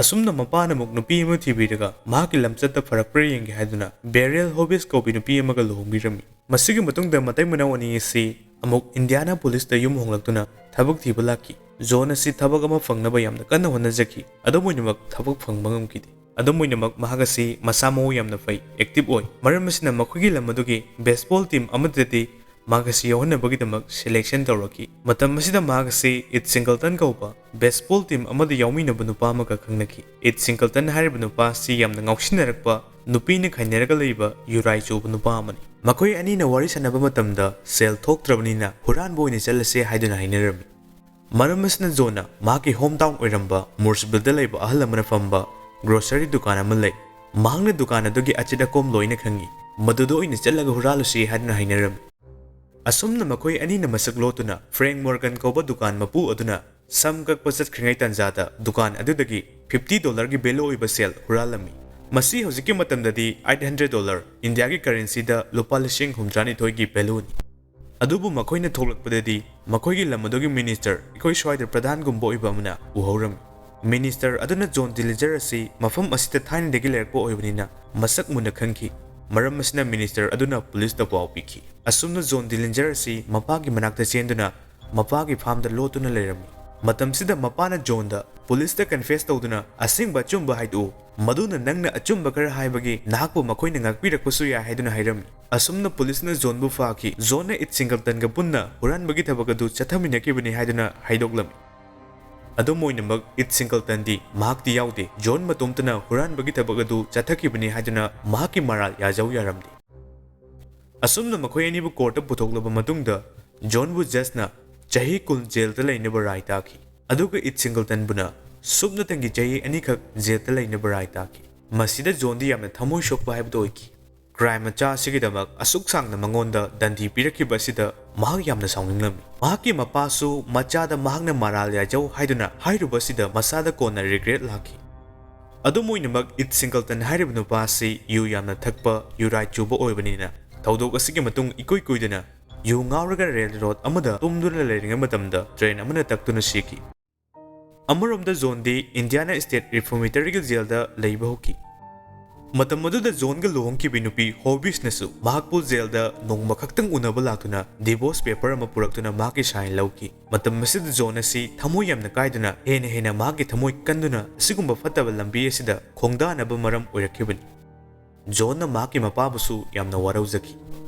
ꯑꯁꯨꯝꯅ ꯃꯄꯥꯅ ꯑꯃꯨꯛ ꯅꯨꯄꯤ ꯑꯃ ꯊꯤꯕꯤꯔꯒ ꯃꯍꯥꯛꯀꯤ ꯂꯝꯆꯠꯇ ꯐꯔꯛꯄ꯭ꯔꯥ ꯌꯦꯡꯒꯦ ꯍꯥꯏꯗꯨꯅ ꯕꯦꯔꯤꯌꯦꯜ ꯍꯣꯕꯤꯁ ꯀꯧꯕꯤ ꯅꯨꯄꯤ ꯑꯃꯒ ꯂꯨꯍꯣꯡꯕꯤꯔꯝꯃꯤ꯫ ꯃꯁꯤꯒꯤ ꯃꯇꯨꯡꯗ ꯃꯇꯩ ꯃꯅꯥꯎ ꯑꯅꯤ ꯑꯁꯤ ꯑꯃꯨꯛ ꯏꯟꯗꯤꯌꯥꯅꯥ ꯄꯨꯂꯤꯁꯇ ꯌꯨꯝ ꯍꯣꯡꯂꯛꯇꯨꯅ ꯊꯕꯛ ꯊꯤꯕ ꯂꯥꯛꯈꯤ꯫ ꯖꯣꯟ ꯑꯁꯤ ꯊꯕꯛ ꯑꯃ ꯐꯪꯅꯕ ꯌꯥꯝꯅ ꯀꯟꯅ ꯍꯣꯠꯅꯖꯈꯤ꯫ ꯑꯗꯨꯝ ꯑꯣꯏꯅꯃꯛ, ꯊꯕꯛ ꯐꯪꯕ ꯉꯝꯈꯤꯗꯦ꯫ ꯑꯗꯨꯝ ꯑꯣꯏꯅꯃꯛ, ꯃꯍꯥꯛ ꯑꯁꯤ ꯃꯁꯥ ꯃꯎ ꯌꯥꯝꯅ ꯐꯩ, ꯑꯦꯛꯇꯤꯚ ꯑꯣꯏ꯫ ꯃꯔꯝ ꯑꯁꯤꯅ, ꯃꯈꯣꯏꯒꯤ ꯂꯝ ꯑꯗꯨꯒꯤ ꯕꯦꯁꯕꯣꯜ ꯇꯤꯝ ꯑꯃꯗꯗꯤ ꯃꯍꯥꯛ ꯑꯁꯤ ꯌꯥꯎꯍꯟꯅꯕꯒꯤꯗꯃꯛ ꯁꯦꯂꯦꯛꯁꯟ ꯇꯧꯔꯛꯈꯤ꯫ ꯃꯇꯝ ꯑꯁꯤꯗ ꯃꯍꯥꯛ ꯑꯁꯤ ꯏꯠ ꯁꯤꯡꯒꯜꯇꯟ ꯀꯧꯕ ꯕꯦꯁꯕꯣꯜ ꯇꯤꯝ ꯑꯃꯗ ꯌꯥꯎꯃꯤꯟꯅꯕ ꯅꯨꯄꯥ ꯑꯃꯒ ꯈꯪꯅꯈꯤ꯫ ꯏꯠ ꯁꯤꯡꯒꯜꯇꯟ ꯍꯥꯏꯔꯤꯕ ꯅꯨꯄꯥ ꯑꯁꯤ ꯌꯥꯝꯅ ꯉꯥꯎꯁꯤꯟꯅꯔꯛꯄ, ꯅꯨꯄꯤꯅ ꯈꯥꯏꯅꯔꯒ ꯂꯩꯕ ꯌꯨꯔꯥꯏ ꯆꯨꯕ ꯅꯨꯄꯥ ꯑꯃꯅꯤ꯫ ꯃꯈꯣꯏ ꯑꯅꯤꯅ ꯋꯥꯔꯤ ꯁꯥꯟꯅꯕ ꯃꯇꯝꯗ, ꯁꯦꯜ ꯊꯣꯛꯇ꯭ꯔꯕꯅꯤꯅ ꯍꯨꯔꯥꯟꯕ ꯑꯣꯏꯅ ꯆꯠꯂꯁꯦ ꯍꯥꯏꯗꯨꯅ ꯍꯥꯏꯅꯔꯝꯃꯤ꯫ ꯃꯔꯝ ꯑꯁꯤꯅ, ꯖꯣꯟꯅ ꯃꯍꯥꯛꯀꯤ ꯍꯣꯝ ꯇꯥꯎꯟ ꯑꯣꯏꯔꯝꯕ ꯃꯣꯔꯁꯕꯤꯜꯗ ꯂꯩꯕ ꯑꯍꯜ ꯑꯃꯅ ꯐꯝꯕ ꯒ꯭ꯔꯣꯁꯔꯤ ꯗꯨꯀꯥꯟ ꯑꯃ ꯂꯩ꯫ ꯃꯍꯥꯛꯅ ꯗꯨꯀꯥꯟ ꯑꯗꯨꯒꯤ ꯑꯆꯦꯠ ꯑꯀꯣꯝ ꯂꯣꯏꯅ ꯈꯪꯏ꯫ ꯃꯗꯨꯗ ꯑꯣꯏꯅ ꯆꯠꯂꯒ ꯍꯨꯔꯥꯜꯂꯨꯁꯤ ꯍꯥꯏꯗꯨꯅ ꯍꯥꯏꯅꯔꯝꯃꯤ꯫ ꯑꯁꯨꯝꯅ ꯃꯈꯣꯏ ꯑꯅꯤꯅ ꯃꯁꯛ ꯂꯣꯠꯇꯨꯅ ꯐ꯭ꯔꯦꯡ ꯃꯣꯔꯒꯟ ꯀꯧꯕ ꯗꯨꯀꯥꯟ ꯃꯄꯨ ꯑꯗꯨꯅ ꯁꯝ ꯀꯛꯄ ꯆꯠꯈ꯭ꯔꯤꯉꯩ ꯇꯥꯟꯖꯥꯗ ꯗꯨꯀꯥꯟ ꯑꯗꯨꯗꯒꯤ ꯐꯤꯐꯇꯤ ꯗꯣꯂꯔꯒꯤ ꯚꯦꯂꯨ ꯑꯣꯏꯕ ꯁꯦꯜ ꯍꯨꯔꯥꯜꯂꯝꯃꯤ꯫ ꯃꯁꯤ ꯍꯧꯖꯤꯛꯀꯤ ꯃꯇꯝꯗꯗꯤ ꯑꯩꯠ ꯍꯟꯗ꯭ꯔꯦꯠ ꯗꯣꯂꯔ, ꯏꯟꯗꯤꯌꯥꯒꯤ ꯀꯔꯦꯟꯁꯤꯗ ꯂꯨꯄꯥ ꯂꯤꯁꯤꯡ ꯍꯨꯝꯗ꯭ꯔꯥꯅꯤꯊꯣꯏꯒꯤ ꯚꯦꯂꯨꯅꯤ꯫ ꯑꯗꯨꯕꯨ ꯃꯈꯣꯏꯅ ꯊꯣꯛꯂꯛꯄꯗꯗꯤ ꯃꯈꯣꯏꯒꯤ ꯂꯝ ꯑꯗꯨꯒꯤ ꯃꯤꯅꯤꯁꯇꯔ, ꯑꯩꯈꯣꯏ ꯁ꯭ꯋꯥꯏꯗ ꯄ꯭ꯔꯙꯥꯟꯒꯨꯝꯕ ꯑꯣꯏꯕ ꯑꯃꯅ ꯎꯍꯧꯔꯝꯃꯤ꯫ ꯃꯤꯅꯤꯁꯇꯔ ꯑꯗꯨꯅ ꯖꯣꯟ ꯗꯤꯂꯤꯟꯖꯔ ꯑꯁꯤ ꯃꯐꯝ ꯑꯁꯤꯗ ꯊꯥꯏꯅꯗꯒꯤ ꯂꯩꯔꯛꯄ ꯑꯣꯏꯕꯅꯤꯅ ꯃꯁꯛ ꯃꯨꯟꯅ ꯈꯪꯈꯤ꯫ ꯃꯔꯝ ꯑꯁꯤꯅ ꯃꯤꯅꯤꯁꯇꯔ ꯑꯗꯨꯅ ꯄꯨꯂꯤꯁꯇ ꯄꯥꯎ ꯄꯤꯈꯤ꯫ ꯑꯁꯨꯝꯅ ꯖꯣꯟ ꯗꯤꯂꯤꯟꯖꯔ ꯑꯁꯤ ꯃꯄꯥꯒꯤ ꯃꯅꯥꯛꯇ ꯆꯦꯟꯗꯨꯅ ꯃꯄꯥꯒꯤ ꯐꯥꯝꯗ ꯂꯣꯠꯇꯨꯅ ꯂꯩꯔꯝꯃꯤ꯫ ꯃꯇꯝꯁꯤꯗ ꯃꯄꯥꯅ ꯖꯣꯟꯗ ꯄꯨꯂꯤꯁꯇ ꯀꯟꯐꯦꯁ ꯇꯧꯗꯨꯅ ꯑꯁꯦꯡꯕ ꯑꯆꯨꯝꯕ ꯍꯥꯏꯗꯣꯛꯎ, ꯃꯗꯨꯅ ꯅꯪꯅ ꯑꯆꯨꯝꯕ ꯈꯔ ꯍꯥꯏꯕꯒꯤ ꯅꯍꯥꯛꯄꯨ ꯃꯈꯣꯏꯅ ꯉꯥꯛꯄꯤꯔꯛꯄꯁꯨ ꯌꯥꯏ ꯍꯥꯏꯗꯨꯅ ꯍꯥꯏꯔꯝꯃꯤ꯫ ꯑꯁꯨꯝꯅ ꯄꯨꯂꯤꯁꯅ ꯖꯣꯟꯕꯨ ꯐꯥꯈꯤ꯫ ꯖꯣꯟꯅ ꯏꯠ ꯁꯤꯡꯒꯜꯇꯟꯒ ꯄꯨꯟꯅ ꯍꯨꯔꯥꯟꯕꯒꯤ ꯊꯕꯛ ꯑꯗꯨ ꯆꯠꯊꯃꯤꯟꯅꯈꯤꯕꯅꯤ ꯍꯥꯏꯗꯨꯅ ꯍꯥꯏꯗꯣꯛꯂꯝꯃꯤ꯫ ꯑꯗꯨꯝ ꯑꯣꯏꯅꯃꯛ, ꯏꯠ ꯁꯤꯡꯒꯜꯇꯟꯗꯤ ꯃꯍꯥꯛꯇꯤ ꯌꯥꯎꯗꯦ, ꯖꯣꯟ ꯃꯇꯣꯝꯇꯅ ꯍꯨꯔꯥꯟꯕꯒꯤ ꯊꯕꯛ ꯑꯗꯨ ꯆꯠꯊꯈꯤꯕꯅꯤ ꯍꯥꯏꯗꯨꯅ ꯃꯍꯥꯛꯀꯤ ꯃꯔꯥꯜ ꯌꯥꯖꯧ ꯌꯥꯔꯝꯗꯦ꯫ ꯑꯁꯨꯝꯅ ꯃꯈꯣꯏ ꯑꯅꯤꯕꯨ ꯀꯣꯔꯠꯇ ꯄꯨꯊꯣꯛꯂꯕ ꯃꯇꯨꯡꯗ, ꯖꯣꯟꯕꯨ ꯖꯖꯅ ꯆꯍꯤ ꯀꯨꯟ ꯖꯦꯜꯗ ꯂꯩꯅꯕ ꯔꯥꯏ ꯇꯥꯈꯤ꯫ ꯑꯗꯨꯒ ꯏꯠ ꯁꯤꯡꯒꯜꯇꯟꯕꯨꯅ ꯁꯨꯞꯅꯇꯪꯒꯤ ꯆꯍꯤ ꯑꯅꯤꯈꯛ ꯖꯦꯜꯗ ꯂꯩꯅꯕ ꯔꯥꯏ ꯇꯥꯈꯤ꯫ ꯃꯁꯤꯗ ꯖꯣꯟꯗꯤ ꯌꯥꯝꯅ ꯊꯃꯣꯏ ꯁꯣꯛꯄ ꯍꯥꯏꯕꯗꯨ ꯑꯣꯏꯈꯤ꯫ ꯀ꯭ꯔꯥꯏꯝ ꯃꯆꯥ ꯑꯁꯤꯒꯤꯗꯃꯛ ꯑꯁꯨꯛ ꯁꯥꯡꯅ ꯃꯉꯣꯟꯗ ꯗꯟꯗꯤ ꯄꯤꯔꯛꯈꯤꯕ ꯑꯁꯤꯗ ꯃꯍꯥꯛ ꯌꯥꯝꯅ ꯁꯥꯎꯅꯤꯡꯂꯝꯃꯤ꯫ ꯃꯍꯥꯛꯀꯤ ꯃꯄꯥꯁꯨ ꯃꯆꯥꯗ ꯃꯍꯥꯛꯅ ꯃꯔꯥꯜ ꯌꯥꯖꯧ ꯍꯥꯏꯗꯨꯅ ꯍꯥꯏꯔꯨꯕ ꯑꯁꯤꯗ ꯃꯁꯥꯗ ꯀꯣꯟꯅ ꯔꯤꯒ꯭ꯔꯦꯠ ꯂꯥꯛꯈꯤ꯫ ꯑꯗꯨꯝ ꯑꯣꯏꯅꯃꯛ, ꯏꯠ ꯁꯤꯡꯒꯜꯇꯟ ꯍꯥꯏꯔꯤꯕ ꯅꯨꯄꯥ ꯑꯁꯤ ꯌꯨ ꯌꯥꯝꯅ ꯊꯛꯄ, ꯌꯨꯔꯥꯏ ꯆꯨꯕ ꯑꯣꯏꯕꯅꯤꯅ, ꯊꯧꯗꯣꯛ ꯑꯁꯤꯒꯤ ꯃꯇꯨꯡ ꯏꯀꯨꯏ ꯀꯨꯏꯗꯅ ꯌꯨ ꯉꯥꯎꯔꯒ ꯔꯦꯜ ꯔꯣꯗ ꯑꯃꯗ ꯇꯨꯝꯗꯨꯅ ꯂꯩꯔꯤꯉꯩ ꯃꯇꯝꯗ ꯇ꯭ꯔꯦꯟ ꯑꯃꯅ ꯇꯛꯇꯨꯅ ꯁꯤꯈꯤ꯫ ꯑꯃꯔꯣꯝꯗ ꯖꯣꯟꯗꯤ ꯏꯟꯗꯤꯌꯥꯅꯥ ꯁ꯭ꯇꯦꯠ ꯔꯤꯐꯣꯔꯃꯦꯇꯔꯤꯒꯤ ꯖꯦꯜꯗ ꯂꯩꯕ ꯍꯧꯈꯤ꯫ ꯃꯇꯝ ꯑꯗꯨꯗ ꯖꯣꯟꯒ ꯂꯨꯍꯣꯡꯈꯤꯕꯤ ꯅꯨꯄꯤ ꯍꯣꯕꯤꯁꯅꯁꯨ ꯃꯍꯥꯛꯄꯨ ꯖꯦꯜꯗ ꯅꯣꯡꯃ ꯈꯛꯇꯪ ꯎꯅꯕ ꯂꯥꯛꯇꯨꯅ ꯗꯤꯚꯣꯔꯁ ꯄꯦꯄꯔ ꯑꯃ ꯄꯨꯔꯛꯇꯨꯅ ꯃꯍꯥꯛꯀꯤ ꯁꯥꯏꯟ ꯂꯧꯈꯤ꯫ ꯃꯇꯝ ꯑꯁꯤꯗ ꯖꯣꯟ ꯑꯁꯤ ꯊꯃꯣꯏ ꯌꯥꯝꯅ ꯀꯥꯏꯗꯨꯅ ꯍꯦꯟꯅ ꯍꯦꯟꯅ ꯃꯍꯥꯛꯀꯤ ꯊꯃꯣꯏ ꯀꯟꯗꯨꯅ ꯑꯁꯤꯒꯨꯝꯕ ꯐꯠꯇꯕ ꯂꯝꯕꯤ ꯑꯁꯤꯗ ꯈꯣꯡꯗꯥꯅꯕ ꯃꯔꯝ ꯑꯣꯏꯔꯛꯈꯤꯕꯅꯤ꯫ ꯖꯣꯟꯅ ꯃꯍꯥꯛꯀꯤ ꯃꯄꯥꯕꯨꯁꯨ ꯌꯥꯝꯅ ꯋꯥꯔꯧꯖꯈꯤ꯫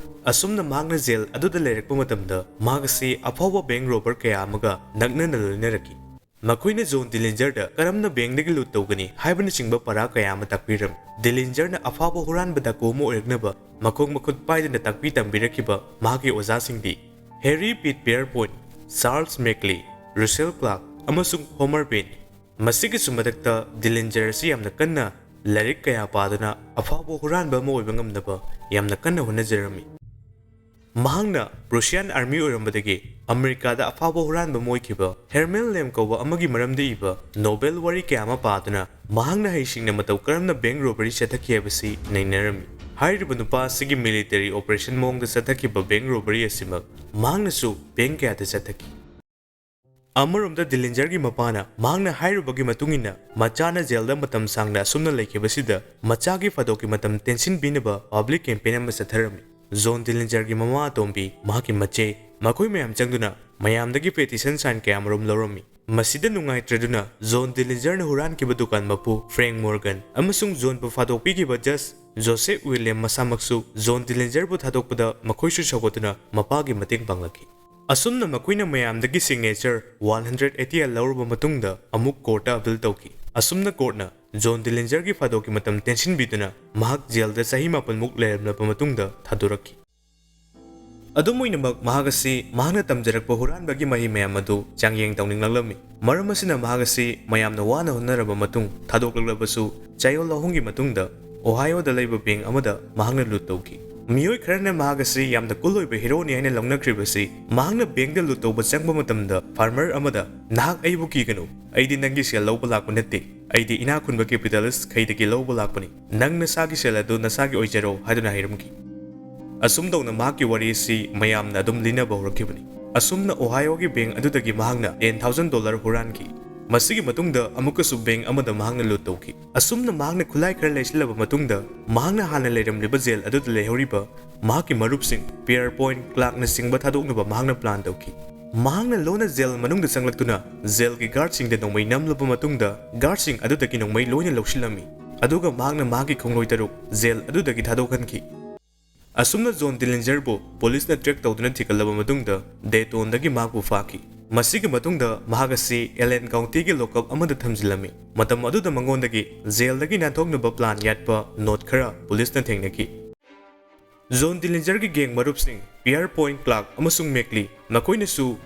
ꯑꯁꯨꯝꯅ ꯃꯍꯥꯛꯅ ꯖꯦꯜ ꯑꯗꯨꯗ ꯂꯩꯔꯛꯄ ꯃꯇꯝꯗ ꯃꯍꯥꯛ ꯑꯁꯤ ꯑꯐꯥꯎꯕ ꯕꯦꯡꯛ ꯔꯣꯕꯔ ꯀꯌꯥ ꯑꯃꯒ ꯅꯛꯅꯅ ꯂꯣꯏꯅꯔꯛꯈꯤ꯫ ꯃꯈꯣꯏꯅ ꯖꯣꯟ ꯗꯤꯂꯤꯟꯖꯔꯗ ꯀꯔꯝꯅ ꯕꯦꯡꯛꯗꯒꯤ ꯂꯨꯠ ꯇꯧꯒꯅꯤ ꯍꯥꯏꯕꯅꯆꯤꯡꯕ ꯄꯔꯥ ꯀꯌꯥ ꯑꯃ ꯇꯥꯛꯄꯤꯔꯝꯃꯤ꯫ ꯗꯤꯂꯤꯟꯖꯔꯅ ꯑꯐꯥꯎꯕ ꯍꯨꯔꯥꯟꯕ ꯗꯥꯀꯨ ꯑꯃ ꯑꯣꯏꯔꯛꯅꯕ ꯃꯈꯣꯡ ꯃꯈꯨꯠ ꯄꯥꯏꯗꯨꯅ ꯇꯥꯛꯄꯤ ꯇꯝꯕꯤꯔꯛꯈꯤꯕ ꯃꯍꯥꯛꯀꯤ ꯑꯣꯖꯥꯁꯤꯡꯗꯤ ꯍꯦꯔꯤ ꯄꯤꯠ ꯄꯤꯌꯔꯄꯣꯏꯟ, ꯆꯥꯔꯜꯁ ꯃꯦꯛꯂꯤ, ꯔꯨꯁꯦꯜ ꯀ꯭ꯂꯥꯔꯛ ꯑꯃꯁꯨꯡ ꯍꯣꯃꯔ ꯕꯦꯟ꯫ ꯃꯁꯤꯒꯤꯁꯨ ꯃꯊꯛꯇ, ꯗꯤꯂꯤꯟꯖꯔ ꯑꯁꯤ ꯌꯥꯝꯅ ꯀꯟꯅ ꯂꯥꯏꯔꯤꯛ ꯀꯌꯥ ꯄꯥꯗꯨꯅ ꯑꯐꯥꯎꯕ ꯍꯨꯔꯥꯟꯕ ꯑꯃ ꯑꯣꯏꯕ ꯉꯝꯅꯕ ꯌꯥꯝꯅ ꯀꯟꯅ ꯍꯣꯠꯅꯖꯔꯝꯃꯤ꯫ ꯃꯍꯥꯛꯅ ꯄ꯭ꯔꯨꯁꯤꯌꯥꯟ ꯑꯥꯔꯃꯤ ꯑꯣꯏꯔꯝꯕꯗꯒꯤ ꯑꯃꯦꯔꯤꯀꯥꯗ ꯑꯐꯥꯎꯕ ꯍꯨꯔꯥꯟꯕ ꯑꯃ ꯑꯣꯏꯈꯤꯕ ꯍꯦꯔꯃꯦꯟ ꯂꯦꯝ ꯀꯧꯕ ꯑꯃꯒꯤ ꯃꯔꯝꯗ ꯏꯕ ꯅꯣꯕꯦꯜ ꯋꯥꯔꯤ ꯀꯌꯥ ꯑꯃ ꯄꯥꯗꯨꯅ ꯃꯍꯥꯛꯅ ꯍꯩꯁꯤꯡꯅ ꯃꯇꯧ ꯀꯔꯝꯅ ꯕꯦꯡꯛ ꯔꯣꯕꯔꯤ ꯆꯠꯊꯈꯤ ꯍꯥꯏꯕꯁꯤ ꯅꯩꯅꯔꯝꯃꯤ꯫ ꯍꯥꯏꯔꯤꯕ ꯅꯨꯄꯥ ꯑꯁꯤꯒꯤ ꯃꯤꯂꯤꯇꯔꯤ ꯑꯣꯄꯔꯦꯁꯟ ꯃꯑꯣꯡꯗ ꯆꯠꯊꯈꯤꯕ ꯕꯦꯡꯛ ꯔꯣꯕꯔꯤ ꯑꯁꯤꯃꯛ ꯃꯍꯥꯛꯅꯁꯨ ꯕꯦꯡꯛ ꯀꯌꯥꯗ ꯆꯠꯊꯈꯤ꯫ ꯑꯃꯔꯣꯝꯗ ꯗꯤꯂꯤꯟꯖꯔꯒꯤ ꯃꯄꯥꯅ ꯃꯍꯥꯛꯅ ꯍꯥꯏꯔꯨꯕꯒꯤ ꯃꯇꯨꯡ ꯏꯟꯅ ꯃꯆꯥꯅ ꯖꯦꯜꯗ ꯃꯇꯝ ꯁꯥꯡꯅ ꯑꯁꯨꯝꯅ ꯂꯩꯈꯤꯕꯁꯤꯗ ꯃꯆꯥꯒꯤ ꯐꯥꯗꯣꯛꯀꯤ ꯃꯇꯝ ꯇꯦꯟꯁꯤꯟꯕꯤꯅꯕ ꯄꯕ꯭ꯂꯤꯛ ꯀꯦꯝꯄꯦꯟ ꯑꯃ ꯆꯠꯊꯔꯝꯃꯤ꯫ ꯖꯣꯟ ꯗꯤꯂꯤꯟꯖꯔꯒꯤ ꯃꯃꯥ ꯑꯇꯣꯝꯕꯤ, ꯃꯍꯥꯛꯀꯤ ꯃꯆꯦ, ꯃꯈꯣꯏ ꯃꯌꯥꯝ ꯆꯪꯗꯨꯅ ꯃꯌꯥꯝꯗꯒꯤ ꯄꯦꯇꯤꯁꯟ ꯁꯥꯏꯟ ꯀꯌꯥꯃꯔꯨꯝ ꯂꯧꯔꯝꯃꯤ꯫ ꯃꯁꯤꯗ ꯅꯨꯡꯉꯥꯏꯇ꯭ꯔꯗꯨꯅ ꯖꯣꯟ ꯗꯤꯂꯤꯟꯖꯔꯅ ꯍꯨꯔꯥꯟꯈꯤꯕ ꯗꯨꯀꯥꯟ ꯃꯄꯨ ꯐ꯭ꯔꯦꯡ ꯃꯣꯔꯒꯟ ꯑꯃꯁꯨꯡ ꯖꯣꯟꯕꯨ ꯐꯥꯗꯣꯛꯄꯤꯈꯤꯕ ꯖꯁ ꯖꯣꯁꯦꯐ ꯋꯤꯂꯤꯌꯝ ꯃꯁꯥꯃꯛꯁꯨ ꯖꯣꯟ ꯗꯤꯂꯤꯟꯖꯔꯕꯨ ꯊꯥꯗꯣꯛꯄꯗ ꯃꯈꯣꯏꯁꯨ ꯁꯧꯒꯠꯇꯨꯅ ꯃꯄꯥꯒꯤ ꯃꯇꯦꯡ ꯄꯥꯡꯂꯛꯈꯤ꯫ ꯑꯁꯨꯝꯅ ꯃꯈꯣꯏꯅ ꯃꯌꯥꯝꯗꯒꯤ ꯁꯤꯒꯅꯦꯆꯔ ꯋꯥꯟ ꯍꯟꯗ꯭ꯔꯦꯠ ꯑꯩꯠꯇꯤ ꯂꯧꯔꯕ ꯃꯇꯨꯡꯗ ꯑꯃꯨꯛ ꯀꯣꯔꯠꯇ ꯑꯄꯤꯜ ꯇꯧꯈꯤ꯫ ꯑꯁꯨꯝꯅ ꯀꯣꯔꯠꯅ ꯖꯣꯟ ꯗꯤꯂꯤꯟꯖꯔꯒꯤ ꯐꯥꯗꯣꯛꯀꯤ ꯃꯇꯝ ꯇꯦꯟꯁꯤꯟꯕꯤꯗꯨꯅ ꯃꯍꯥꯛ ꯖꯦꯜꯗ ꯆꯍꯤ ꯃꯥꯄꯟꯃꯨꯛ ꯂꯩꯔꯝꯂꯕ ꯃꯇꯨꯡꯗ ꯊꯥꯗꯣꯔꯛꯈꯤ꯫ ꯑꯗꯨꯝ ꯑꯣꯏꯅꯃꯛ, ꯃꯍꯥꯛ ꯑꯁꯤ ꯃꯍꯥꯛꯅ ꯇꯝꯖꯔꯛꯄ ꯍꯨꯔꯥꯟꯕꯒꯤ ꯃꯍꯩ ꯃꯌꯥꯝ ꯑꯗꯨ ꯆꯥꯡꯌꯦꯡ ꯇꯧꯅꯤꯡꯂꯛꯂꯝꯃꯤ꯫ ꯃꯔꯝ ꯑꯁꯤꯅ, ꯃꯍꯥꯛ ꯑꯁꯤ ꯃꯌꯥꯝꯅ ꯋꯥꯅ ꯍꯣꯠꯅꯔꯕ ꯃꯇꯨꯡ ꯊꯥꯗꯣꯛꯂꯛꯂꯕꯁꯨ, ꯆꯌꯣꯜ ꯑꯍꯨꯝꯒꯤ ꯃꯇꯨꯡꯗ ꯑꯣꯍꯥꯏꯑꯣꯗ ꯂꯩꯕ ꯕꯦꯡꯛ ꯑꯃꯗ ꯃꯍꯥꯛꯅ ꯂꯨꯠ ꯇꯧꯈꯤ꯫ ꯃꯤꯑꯣꯏ ꯈꯔꯅ ꯃꯍꯥꯛ ꯑꯁꯤ ꯌꯥꯝꯅ ꯀꯨꯜ ꯑꯣꯏꯕ ꯍꯤꯔꯣꯅꯤ ꯍꯥꯏꯅ ꯂꯧꯅꯈ꯭ꯔꯤꯕꯁꯤ, ꯃꯍꯥꯛꯅ ꯕꯦꯡꯛꯇ ꯂꯨꯠ ꯇꯧꯕ ꯆꯪꯕ ꯃꯇꯝꯗ ꯐꯥꯔꯃꯔ ꯑꯃꯗ, "ꯅꯍꯥꯛ ꯑꯩꯕꯨ ꯀꯤꯒꯅꯨ, ꯑꯩꯗꯤ ꯅꯪꯒꯤ ꯁꯦꯜ ꯂꯧꯕ ꯂꯥꯛꯄ ꯅꯠꯇꯦ, ꯑꯩꯗꯤ ꯏꯅꯥꯛ ꯈꯨꯟꯕ ꯀꯦꯄꯤꯇꯥꯂꯤꯁ꯭ꯠ ꯈꯩꯗꯒꯤ ꯂꯧꯕ ꯂꯥꯛꯄꯅꯤ꯫ ꯅꯪ ꯅꯁꯥꯒꯤ ꯁꯦꯜ ꯑꯗꯨ ꯅꯁꯥꯒꯤ ꯑꯣꯏꯖꯔꯣ" ꯍꯥꯏꯗꯨꯅ ꯍꯥꯏꯔꯝꯈꯤ꯫ ꯑꯁꯨꯝ ꯇꯧꯅ ꯃꯍꯥꯛꯀꯤ ꯋꯥꯔꯤ ꯑꯁꯤ ꯃꯌꯥꯝꯅ ꯑꯗꯨꯝ ꯂꯤꯅꯕ ꯍꯧꯔꯛꯈꯤꯕꯅꯤ꯫ ꯑꯁꯨꯝꯅ ꯑꯣꯍꯥꯏꯑꯣꯒꯤ ꯕꯦꯡꯛ ꯑꯗꯨꯗꯒꯤ ꯃꯍꯥꯛꯅ ꯇꯦꯟ ꯊꯥꯎꯖꯟ ꯗꯣꯂꯔ ꯍꯨꯔꯥꯟꯈꯤ꯫ ꯃꯁꯤꯒꯤ ꯃꯇꯨꯡꯗ ꯑꯃꯨꯛꯀꯁꯨ ꯕꯦꯡꯛ ꯑꯃꯗ ꯃꯍꯥꯛꯅ ꯂꯨꯠ ꯇꯧꯈꯤ꯫ ꯑꯁꯨꯝꯅ ꯃꯍꯥꯛꯅ ꯈꯨꯠꯂꯥꯏ ꯈꯔ ꯂꯩꯁꯤꯜꯂꯕ ꯃꯇꯨꯡꯗ, ꯃꯍꯥꯛꯅ ꯍꯥꯟꯅ ꯂꯩꯔꯝꯂꯤꯕ ꯖꯦꯜ ꯑꯗꯨꯗ ꯂꯩꯍꯧꯔꯤꯕ ꯃꯍꯥꯛꯀꯤ ꯃꯔꯨꯞꯁꯤꯡ, ꯄꯤꯌꯔ ꯄꯣꯏꯟꯠ ꯀ꯭ꯂꯥꯔꯛꯅꯆꯤꯡꯕ ꯊꯥꯗꯣꯛꯅꯕ ꯃꯍꯥꯛꯅ ꯄ꯭ꯂꯥꯟ ꯇꯧꯈꯤ꯫ ꯃꯍꯥꯛꯅ ꯂꯣꯟꯅ ꯖꯦꯜ ꯃꯅꯨꯡꯗ ꯆꯪꯂꯛꯇꯨꯅ ꯖꯦꯜꯒꯤ ꯒꯥꯔꯗꯁꯤꯡꯗ ꯅꯣꯡꯃꯩ ꯅꯝꯂꯕ ꯃꯇꯨꯡꯗ, ꯒꯥꯔꯗꯁꯤꯡ ꯑꯗꯨꯗꯒꯤ ꯅꯣꯡꯃꯩ ꯂꯣꯏꯅ ꯂꯧꯁꯤꯜꯂꯝꯃꯤ꯫ ꯑꯗꯨꯒ ꯃꯍꯥꯛꯅ ꯃꯍꯥꯛꯀꯤ ꯈꯣꯡꯂꯣꯏ ꯇꯔꯨꯛ ꯖꯦꯜ ꯑꯗꯨꯗꯒꯤ ꯊꯥꯗꯣꯛꯍꯟꯈꯤ꯫ ꯑꯁꯨꯝꯅ ꯖꯣꯟ ꯗꯤꯂꯤꯟꯖꯔꯕꯨ ꯄꯨꯂꯤꯁꯅ ꯇ꯭ꯔꯦꯛ ꯇꯧꯗꯨꯅ ꯊꯤꯒꯠꯂꯕ ꯃꯇꯨꯡꯗ, ꯗꯦꯇꯣꯟꯗꯒꯤ ꯃꯍꯥꯛꯄꯨ ꯐꯥꯈꯤ꯫ ꯃꯁꯤꯒꯤ ꯃꯇꯨꯡꯗ ꯃꯍꯥꯛ ꯑꯁꯤ ꯑꯦꯂꯦꯟ ꯀꯥꯎꯟꯇꯤꯒꯤ ꯂꯣꯀꯞ ꯑꯃꯗ ꯊꯝꯖꯤꯜꯂꯝꯃꯤ꯫ ꯃꯇꯝ ꯑꯗꯨꯗ ꯃꯉꯣꯟꯗꯒꯤ ꯖꯦꯜꯗꯒꯤ ꯅꯥꯟꯊꯣꯛꯅꯕ ꯄ꯭ꯂꯥꯟ ꯌꯥꯠꯄ ꯅꯣꯠ ꯈꯔ ꯄꯨꯂꯤꯁꯅ ꯊꯦꯡꯅꯈꯤ꯫ ꯖꯣꯟ ꯗꯤꯂꯤꯟꯖꯔꯒꯤ ꯒꯦꯡ ꯃꯔꯨꯞꯁꯤꯡ, ꯄꯤꯌꯔ ꯄꯣꯏꯟꯠ ꯀ꯭ꯂꯥꯔꯛ ꯑꯃꯁꯨꯡ ꯃꯦꯛꯂꯤ, ꯃꯈꯣꯏꯅꯁꯨ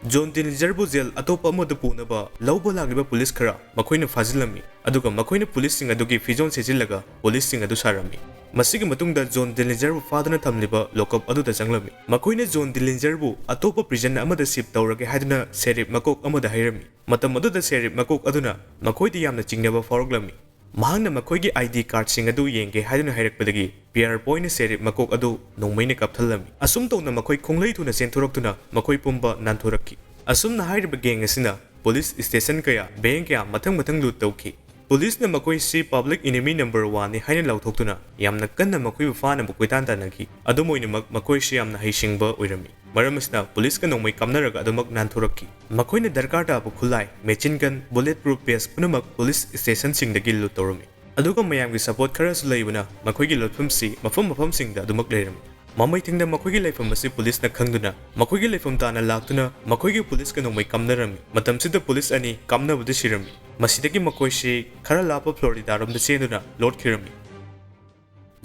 ꯖꯣꯟ ꯗꯤꯂꯤꯟꯖꯔꯕꯨ ꯖꯦꯜ ꯑꯇꯣꯞꯄ ꯑꯃꯗ ꯄꯨꯅꯕ ꯂꯧꯕ ꯂꯥꯛꯂꯤꯕ ꯄꯨꯂꯤꯁ ꯈꯔ ꯃꯈꯣꯏꯅ ꯐꯥꯖꯤꯜꯂꯝꯃꯤ, ꯑꯗꯨꯒ ꯃꯈꯣꯏꯅ ꯄꯨꯂꯤꯁꯁꯤꯡ ꯑꯗꯨꯒꯤ ꯐꯤꯖꯣꯜ ꯁꯦꯠꯆꯤꯜꯂꯒ ꯄꯨꯂꯤꯁꯁꯤꯡ ꯑꯗꯨ ꯁꯥꯔꯝꯃꯤ꯫ ꯃꯁꯤꯒꯤ ꯃꯇꯨꯡꯗ ꯖꯣꯟ ꯗꯤꯂꯤꯟꯖꯔꯕꯨ ꯐꯥꯗꯨꯅ ꯊꯝꯂꯤꯕ ꯂꯣꯀꯞ ꯑꯗꯨꯗ ꯆꯪꯂꯝꯃꯤ꯫ ꯃꯈꯣꯏꯅ ꯖꯣꯟ ꯗꯤꯂꯤꯟꯖꯔꯕꯨ ꯑꯇꯣꯞꯄ ꯄ꯭ꯔꯤꯖꯟ ꯑꯃꯗ ꯁꯤꯞ ꯇꯧꯔꯒꯦ ꯍꯥꯏꯗꯨꯅ ꯁꯦꯔꯤꯞ ꯃꯀꯣꯛ ꯑꯃꯗ ꯍꯥꯏꯔꯝꯃꯤ꯫ ꯃꯇꯝ ꯑꯗꯨꯗ ꯁꯦꯔꯤꯞ ꯃꯀꯣꯛ ꯑꯗꯨꯅ ꯃꯈꯣꯏꯗ ꯌꯥꯝꯅ ꯆꯤꯡꯅꯕ ꯐꯥꯎꯔꯛꯂꯝꯃꯤ꯫ ꯃꯍꯥꯛꯅ ꯃꯈꯣꯏꯒꯤ ID cardꯁꯤꯡ ꯑꯗꯨ ꯌꯦꯡꯒꯦ ꯍꯥꯏꯗꯨꯅ ꯍꯥꯏꯔꯛꯄꯗꯒꯤ ꯄꯤꯌꯔ ꯄꯣꯏꯅ ꯁꯦꯔꯤꯞ ꯃꯀꯣꯛ ꯑꯗꯨ ꯅꯣꯡꯃꯩꯅ ꯀꯥꯞꯊꯜꯂꯝꯃꯤ꯫ ꯑꯁꯨꯝ ꯇꯧꯅ ꯃꯈꯣꯏ ꯈꯣꯡꯂꯩ ꯊꯨꯅ ꯆꯦꯟꯊꯣꯔꯛꯇꯨꯅ ꯃꯈꯣꯏ ꯄꯨꯝꯕ ꯅꯥꯟꯊꯣꯔꯛꯈꯤ꯫ ꯑꯁꯨꯝꯅ ꯍꯥꯏꯔꯤꯕ ꯒꯦꯡ ꯑꯁꯤꯅ ꯄꯨꯂꯤꯁ ꯁ꯭ꯇꯦꯁꯟ ꯀꯌꯥ, ꯕꯦꯡꯛ ꯀꯌꯥ ꯃꯊꯪ ꯃꯊꯪ ꯂꯨꯠ ꯇꯧꯈꯤ꯫ ꯄꯨꯂꯤꯁꯅ ꯃꯈꯣꯏꯁꯤ public enemy number oneꯅꯤ ꯍꯥꯏꯅ ꯂꯥꯎꯊꯣꯛꯇꯨꯅ ꯌꯥꯝꯅ ꯀꯟꯅ ꯃꯈꯣꯏꯕꯨ ꯐꯥꯅꯕ ꯀꯣꯏꯇꯥꯟ ꯇꯥꯟꯅꯈꯤ꯫ ꯑꯗꯨꯝ ꯑꯣꯏꯅꯃꯛ ꯃꯈꯣꯏꯁꯤ ꯌꯥꯝꯅ ꯍꯩꯁꯤꯡꯕ ꯑꯣꯏꯔꯝꯃꯤ꯫ ꯃꯔꯝ ꯑꯁꯤꯅ ꯄꯨꯂꯤꯁꯀ ꯅꯣꯡꯃꯩ ꯀꯥꯞꯅꯔꯒ ꯑꯗꯨꯃꯛ ꯅꯥꯟꯊꯣꯔꯛꯈꯤ꯫ ꯃꯈꯣꯏꯅ ꯗꯔꯀꯥꯔ ꯇꯥꯕ ꯈꯨꯠꯂꯥꯏ, machine gun, bullet proof vest ꯄꯨꯝꯅꯃꯛ ꯄꯨꯂꯤꯁ ꯁ꯭ꯇꯦꯁꯟꯁꯤꯡꯗꯒꯤ ꯂꯨꯠ ꯇꯧꯔꯝꯃꯤ꯫ ꯑꯗꯨꯒ ꯃꯌꯥꯝꯒꯤ support ꯈꯔꯁꯨ ꯂꯩꯕꯅ ꯃꯈꯣꯏꯒꯤ ꯂꯣꯠꯐꯝꯁꯤ ꯃꯐꯝ ꯃꯐꯝꯁꯤꯡꯗ ꯑꯗꯨꯃꯛ ꯂꯩꯔꯝꯃꯤ꯫ ꯃꯃꯩ ꯊꯪꯗ ꯃꯈꯣꯏꯒꯤ ꯂꯩꯐꯝ ꯑꯁꯤ ꯄꯨꯂꯤꯁꯅ ꯈꯪꯗꯨꯅ ꯃꯈꯣꯏꯒꯤ ꯂꯩꯐꯝ ꯇꯥꯅ ꯂꯥꯛꯇꯨꯅ ꯃꯈꯣꯏꯒꯤ ꯄꯨꯂꯤꯁꯀ ꯅꯣꯡꯃꯩ ꯀꯥꯞꯅꯔꯝꯃꯤ꯫ ꯃꯇꯝꯁꯤꯗ ꯄꯨꯂꯤꯁ ꯑꯅꯤ ꯀꯥꯞꯅꯕꯗ ꯁꯤꯔꯝꯃꯤ꯫ ꯃꯁꯤꯗꯒꯤ ꯃꯈꯣꯏꯁꯤ ꯈꯔ ꯂꯥꯞꯄ ꯐ꯭ꯂꯣꯔꯤꯗꯥꯔꯣꯝꯗ ꯆꯦꯟꯗꯨꯅ ꯂꯣꯠꯈꯤꯔꯝꯃꯤ꯫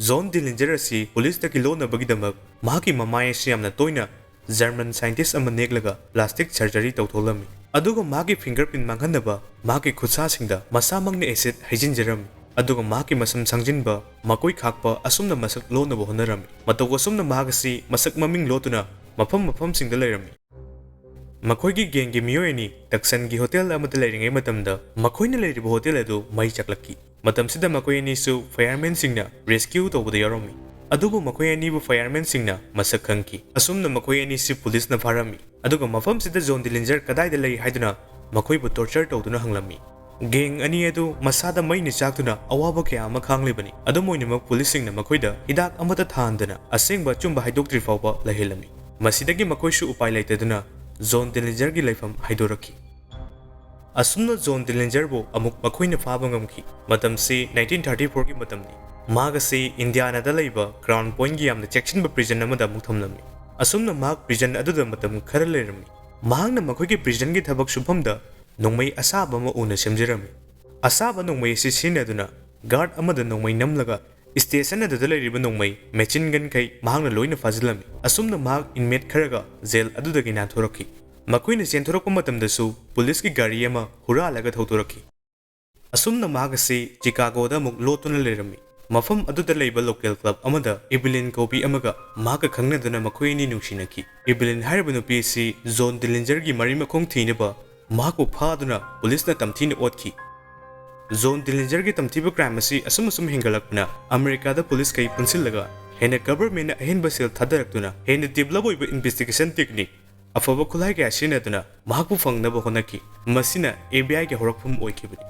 ꯖꯣꯟ ꯗꯤꯂꯤꯟꯖꯔ ꯑꯁꯤ ꯄꯨꯂꯤꯁꯇꯒꯤ ꯂꯣꯠꯅꯕꯒꯤꯗꯃꯛ ꯃꯍꯥꯛꯀꯤ ꯃꯃꯥꯏ ꯑꯁꯤ ꯌꯥꯝꯅ ꯇꯣꯏꯅ ꯖꯔꯃꯟ ꯁꯥꯏꯟꯇꯤꯁ ꯑꯃ ꯅꯦꯛꯂꯒ plastic surgery ꯇꯧꯊꯣꯛꯂꯝꯃꯤ꯫ ꯑꯗꯨꯒ ꯃꯍꯥꯛꯀꯤ fingerprint ꯃꯥꯡꯍꯟꯅꯕ ꯃꯍꯥꯛꯀꯤ ꯈꯨꯠꯁꯥꯁꯤꯡꯗ ꯃꯁꯥꯃꯛꯅ acid ꯍꯩꯖꯤꯟꯖꯔꯝꯃꯤ꯫ ꯑꯗꯨꯒ ꯃꯍꯥꯛꯀꯤ ꯃꯁꯝ ꯁꯪꯖꯤꯟꯕ, ꯃꯀꯣꯏ ꯈꯥꯛꯄ ꯑꯁꯨꯝꯅ ꯃꯁꯛ ꯂꯣꯠꯅꯕ ꯍꯣꯠꯅꯔꯝꯃꯤ꯫ ꯃꯇꯧ ꯑꯁꯨꯝꯅ ꯃꯍꯥꯛ ꯑꯁꯤ ꯃꯁꯛ ꯃꯃꯤꯡ ꯂꯣꯠꯇꯨꯅ ꯃꯐꯝ ꯃꯐꯝꯁꯤꯡꯗ ꯂꯩꯔꯝꯃꯤ꯫ ꯃꯈꯣꯏꯒꯤ ꯒꯦꯡꯒꯤ ꯃꯤꯑꯣꯏ ꯑꯅꯤ ꯇꯛꯁꯟꯒꯤ ꯍꯣꯇꯦꯜ ꯑꯃꯗ ꯂꯩꯔꯤꯉꯩ ꯃꯇꯝꯗ ꯃꯈꯣꯏꯅ ꯂꯩꯔꯤꯕ ꯍꯣꯇꯦꯜ ꯑꯗꯨ ꯃꯩ ꯆꯥꯛꯂꯛꯈꯤ꯫ ꯃꯇꯝꯁꯤꯗ ꯃꯈꯣꯏ ꯑꯅꯤꯁꯨ firemanꯁꯤꯡꯅ rescue ꯇꯧꯕꯗ ꯌꯥꯎꯔꯝꯃꯤ꯫ ꯑꯗꯨꯕꯨ ꯃꯈꯣꯏ ꯑꯅꯤꯕꯨ firemanꯁꯤꯡꯅ ꯃꯁꯛ ꯈꯪꯈꯤ꯫ ꯑꯁꯨꯝꯅ ꯃꯈꯣꯏ ꯑꯅꯤꯁꯤ ꯄꯨꯂꯤꯁꯅ ꯐꯥꯔꯝꯃꯤ꯫ ꯑꯗꯨꯒ ꯃꯐꯝꯁꯤꯗ ꯖꯣꯟ ꯗꯤꯂꯤꯟꯖꯔ ꯀꯗꯥꯏꯗ ꯂꯩ ꯍꯥꯏꯗꯨꯅ ꯃꯈꯣꯏꯕꯨ torture ꯇꯧꯗꯨꯅ ꯍꯪꯂꯝꯃꯤ꯫ ꯒꯦꯡ ꯑꯅꯤ ꯑꯗꯨ ꯃꯁꯥꯗ ꯃꯩꯅ ꯆꯥꯛꯇꯨꯅ ꯑꯋꯥꯕ ꯀꯌꯥ ꯑꯃ ꯈꯥꯡꯂꯤꯕꯅꯤ꯫ ꯑꯗꯨꯝ ꯑꯣꯏꯅꯃꯛ ꯄꯨꯂꯤꯁꯁꯤꯡꯅ ꯃꯈꯣꯏꯗ ꯍꯤꯗꯥꯛ ꯑꯃꯠꯇ ꯊꯥꯍꯟꯗꯅ ꯑꯁꯦꯡꯕ ꯑꯆꯨꯝꯕ ꯍꯥꯏꯗꯣꯛꯇ꯭ꯔꯤ ꯐꯥꯎꯕ ꯂꯩꯍꯜꯂꯝꯃꯤ꯫ ꯃꯁꯤꯗꯒꯤ ꯃꯈꯣꯏꯁꯨ ꯎꯄꯥꯏ ꯂꯩꯇꯗꯨꯅ ꯖꯣꯟ ꯗꯤꯂꯤꯟꯖꯔꯒꯤ ꯂꯩꯐꯝ ꯍꯥꯏꯗꯣꯔꯛꯈꯤ꯫ ꯑꯁꯨꯝꯅ ꯖꯣꯟ ꯗꯤꯂꯤꯟꯖꯔꯕꯨ ꯑꯃꯨꯛ ꯃꯈꯣꯏꯅ ꯐꯥꯕ ꯉꯝꯈꯤ꯫ ꯃꯇꯝꯁꯤ nineteen thirty fourꯒꯤ ꯃꯇꯝꯅꯤ꯫ ꯃꯍꯥꯛ ꯑꯁꯤ ꯏꯟꯗꯤꯌꯥꯅꯥꯗ ꯂꯩꯕ Crown Pointꯒꯤ ꯌꯥꯝꯅ ꯆꯦꯛꯁꯤꯟꯕ prison ꯑꯃꯗ ꯑꯃꯨꯛ ꯊꯝꯂꯝꯃꯤ꯫ ꯑꯁꯨꯝꯅ ꯃꯍꯥꯛ prison ꯑꯗꯨꯗ ꯃꯇꯝ ꯈꯔ ꯂꯩꯔꯝꯃꯤ꯫ ꯃꯍꯥꯛꯅ ꯃꯈꯣꯏꯒꯤ prisonꯒꯤ ꯊꯕꯛ ꯁꯨꯐꯝꯗ ꯅꯣꯡꯃꯩ ꯑꯁꯥꯕ ꯑꯃ ꯎꯅ ꯁꯦꯝꯖꯔꯝꯃꯤ꯫ ꯑꯁꯥꯕ ꯅꯣꯡꯃꯩ ꯑꯁꯤ ꯁꯤꯖꯤꯟꯅꯗꯨꯅ guard ꯑꯃꯗ ꯅꯣꯡꯃꯩ ꯅꯝꯂꯒ station ꯑꯗꯨꯗ ꯂꯩꯔꯤꯕ ꯅꯣꯡꯃꯩ machine gunꯈꯩ ꯃꯍꯥꯛꯅ ꯂꯣꯏꯅ ꯐꯥꯖꯤꯜꯂꯝꯃꯤ꯫ ꯑꯁꯨꯝꯅ ꯃꯍꯥꯛ inmate ꯈꯔꯒ jail ꯑꯗꯨꯗꯒꯤ ꯅꯥꯟꯊꯣꯔꯛꯈꯤ꯫ ꯃꯈꯣꯏꯅ ꯆꯦꯟꯊꯣꯔꯛꯄ ꯃꯇꯝꯗꯁꯨ ꯄꯨꯂꯤꯁꯀꯤ ꯒꯥꯔꯤ ꯑꯃ ꯍꯨꯔꯥꯜꯂꯒ ꯊꯧꯗꯣꯔꯛꯈꯤ꯫ ꯑꯁꯨꯝꯅ ꯃꯍꯥꯛ ꯑꯁꯤ ꯆꯤꯀꯥꯒꯣꯗ ꯑꯃꯨꯛ ꯂꯣꯠꯇꯨꯅ ꯂꯩꯔꯝꯃꯤ꯫ ꯃꯐꯝ ꯑꯗꯨꯗ ꯂꯩꯕ local club ꯑꯃꯗ ꯏꯕꯤꯂꯤꯟ ꯀꯧꯕꯤ ꯑꯃꯒ ꯃꯍꯥꯛꯀ ꯈꯪꯅꯗꯨꯅ ꯃꯈꯣꯏ ꯑꯅꯤ ꯅꯨꯡꯁꯤꯅꯈꯤ꯫ ꯏꯕꯤꯂꯤꯟ ꯍꯥꯏꯔꯤꯕ ꯅꯨꯄꯤ ꯑꯁꯤ ꯖꯣꯟ ꯗꯤꯂꯤꯟꯖꯔꯒꯤ ꯃꯔꯤ ꯃꯈꯣꯡ ꯊꯤꯅꯕ ꯃꯍꯥꯛꯄꯨ ꯐꯥꯗꯨꯅ ꯄꯨꯂꯤꯁꯅ ꯇꯝꯊꯤꯅ ꯑꯣꯠꯈꯤ꯫ ꯖꯣꯟ ꯗꯤꯂꯤꯟꯖꯔꯒꯤ ꯇꯝꯊꯤꯕ ꯀ꯭ꯔꯥꯏꯝ ꯑꯁꯤ ꯑꯁꯨꯝ ꯑꯁꯨꯝ ꯍꯦꯟꯒꯠꯂꯛꯄꯅ ꯑꯃꯦꯔꯤꯀꯥꯗ ꯄꯨꯂꯤꯁꯈꯩ ꯄꯨꯟꯁꯤꯜꯂꯒ ꯍꯦꯟꯅ ꯒꯚꯔꯟꯃꯦꯟꯠꯅ ꯑꯍꯦꯟꯕ ꯁꯦꯜ ꯊꯥꯗꯔꯛꯇꯨꯅ ꯍꯦꯟꯅ ꯗꯤꯕꯂꯞ ꯑꯣꯏꯕ ꯏꯟꯚꯦꯁꯇꯤꯒꯦꯁꯟ ꯇꯦꯛꯅꯤꯛ, ꯑꯐꯕ ꯈꯨꯠꯂꯥꯏ ꯀꯌꯥ ꯁꯤꯖꯤꯟꯅꯗꯨꯅ ꯃꯍꯥꯛꯄꯨ ꯐꯪꯅꯕ ꯍꯣꯠꯅꯈꯤ꯫ ꯃꯁꯤꯅ ꯑꯦꯐ ꯕꯤ ꯑꯥꯏꯒꯤ ꯍꯧꯔꯛꯐꯝ ꯑꯣꯏꯈꯤꯕꯅꯤ꯫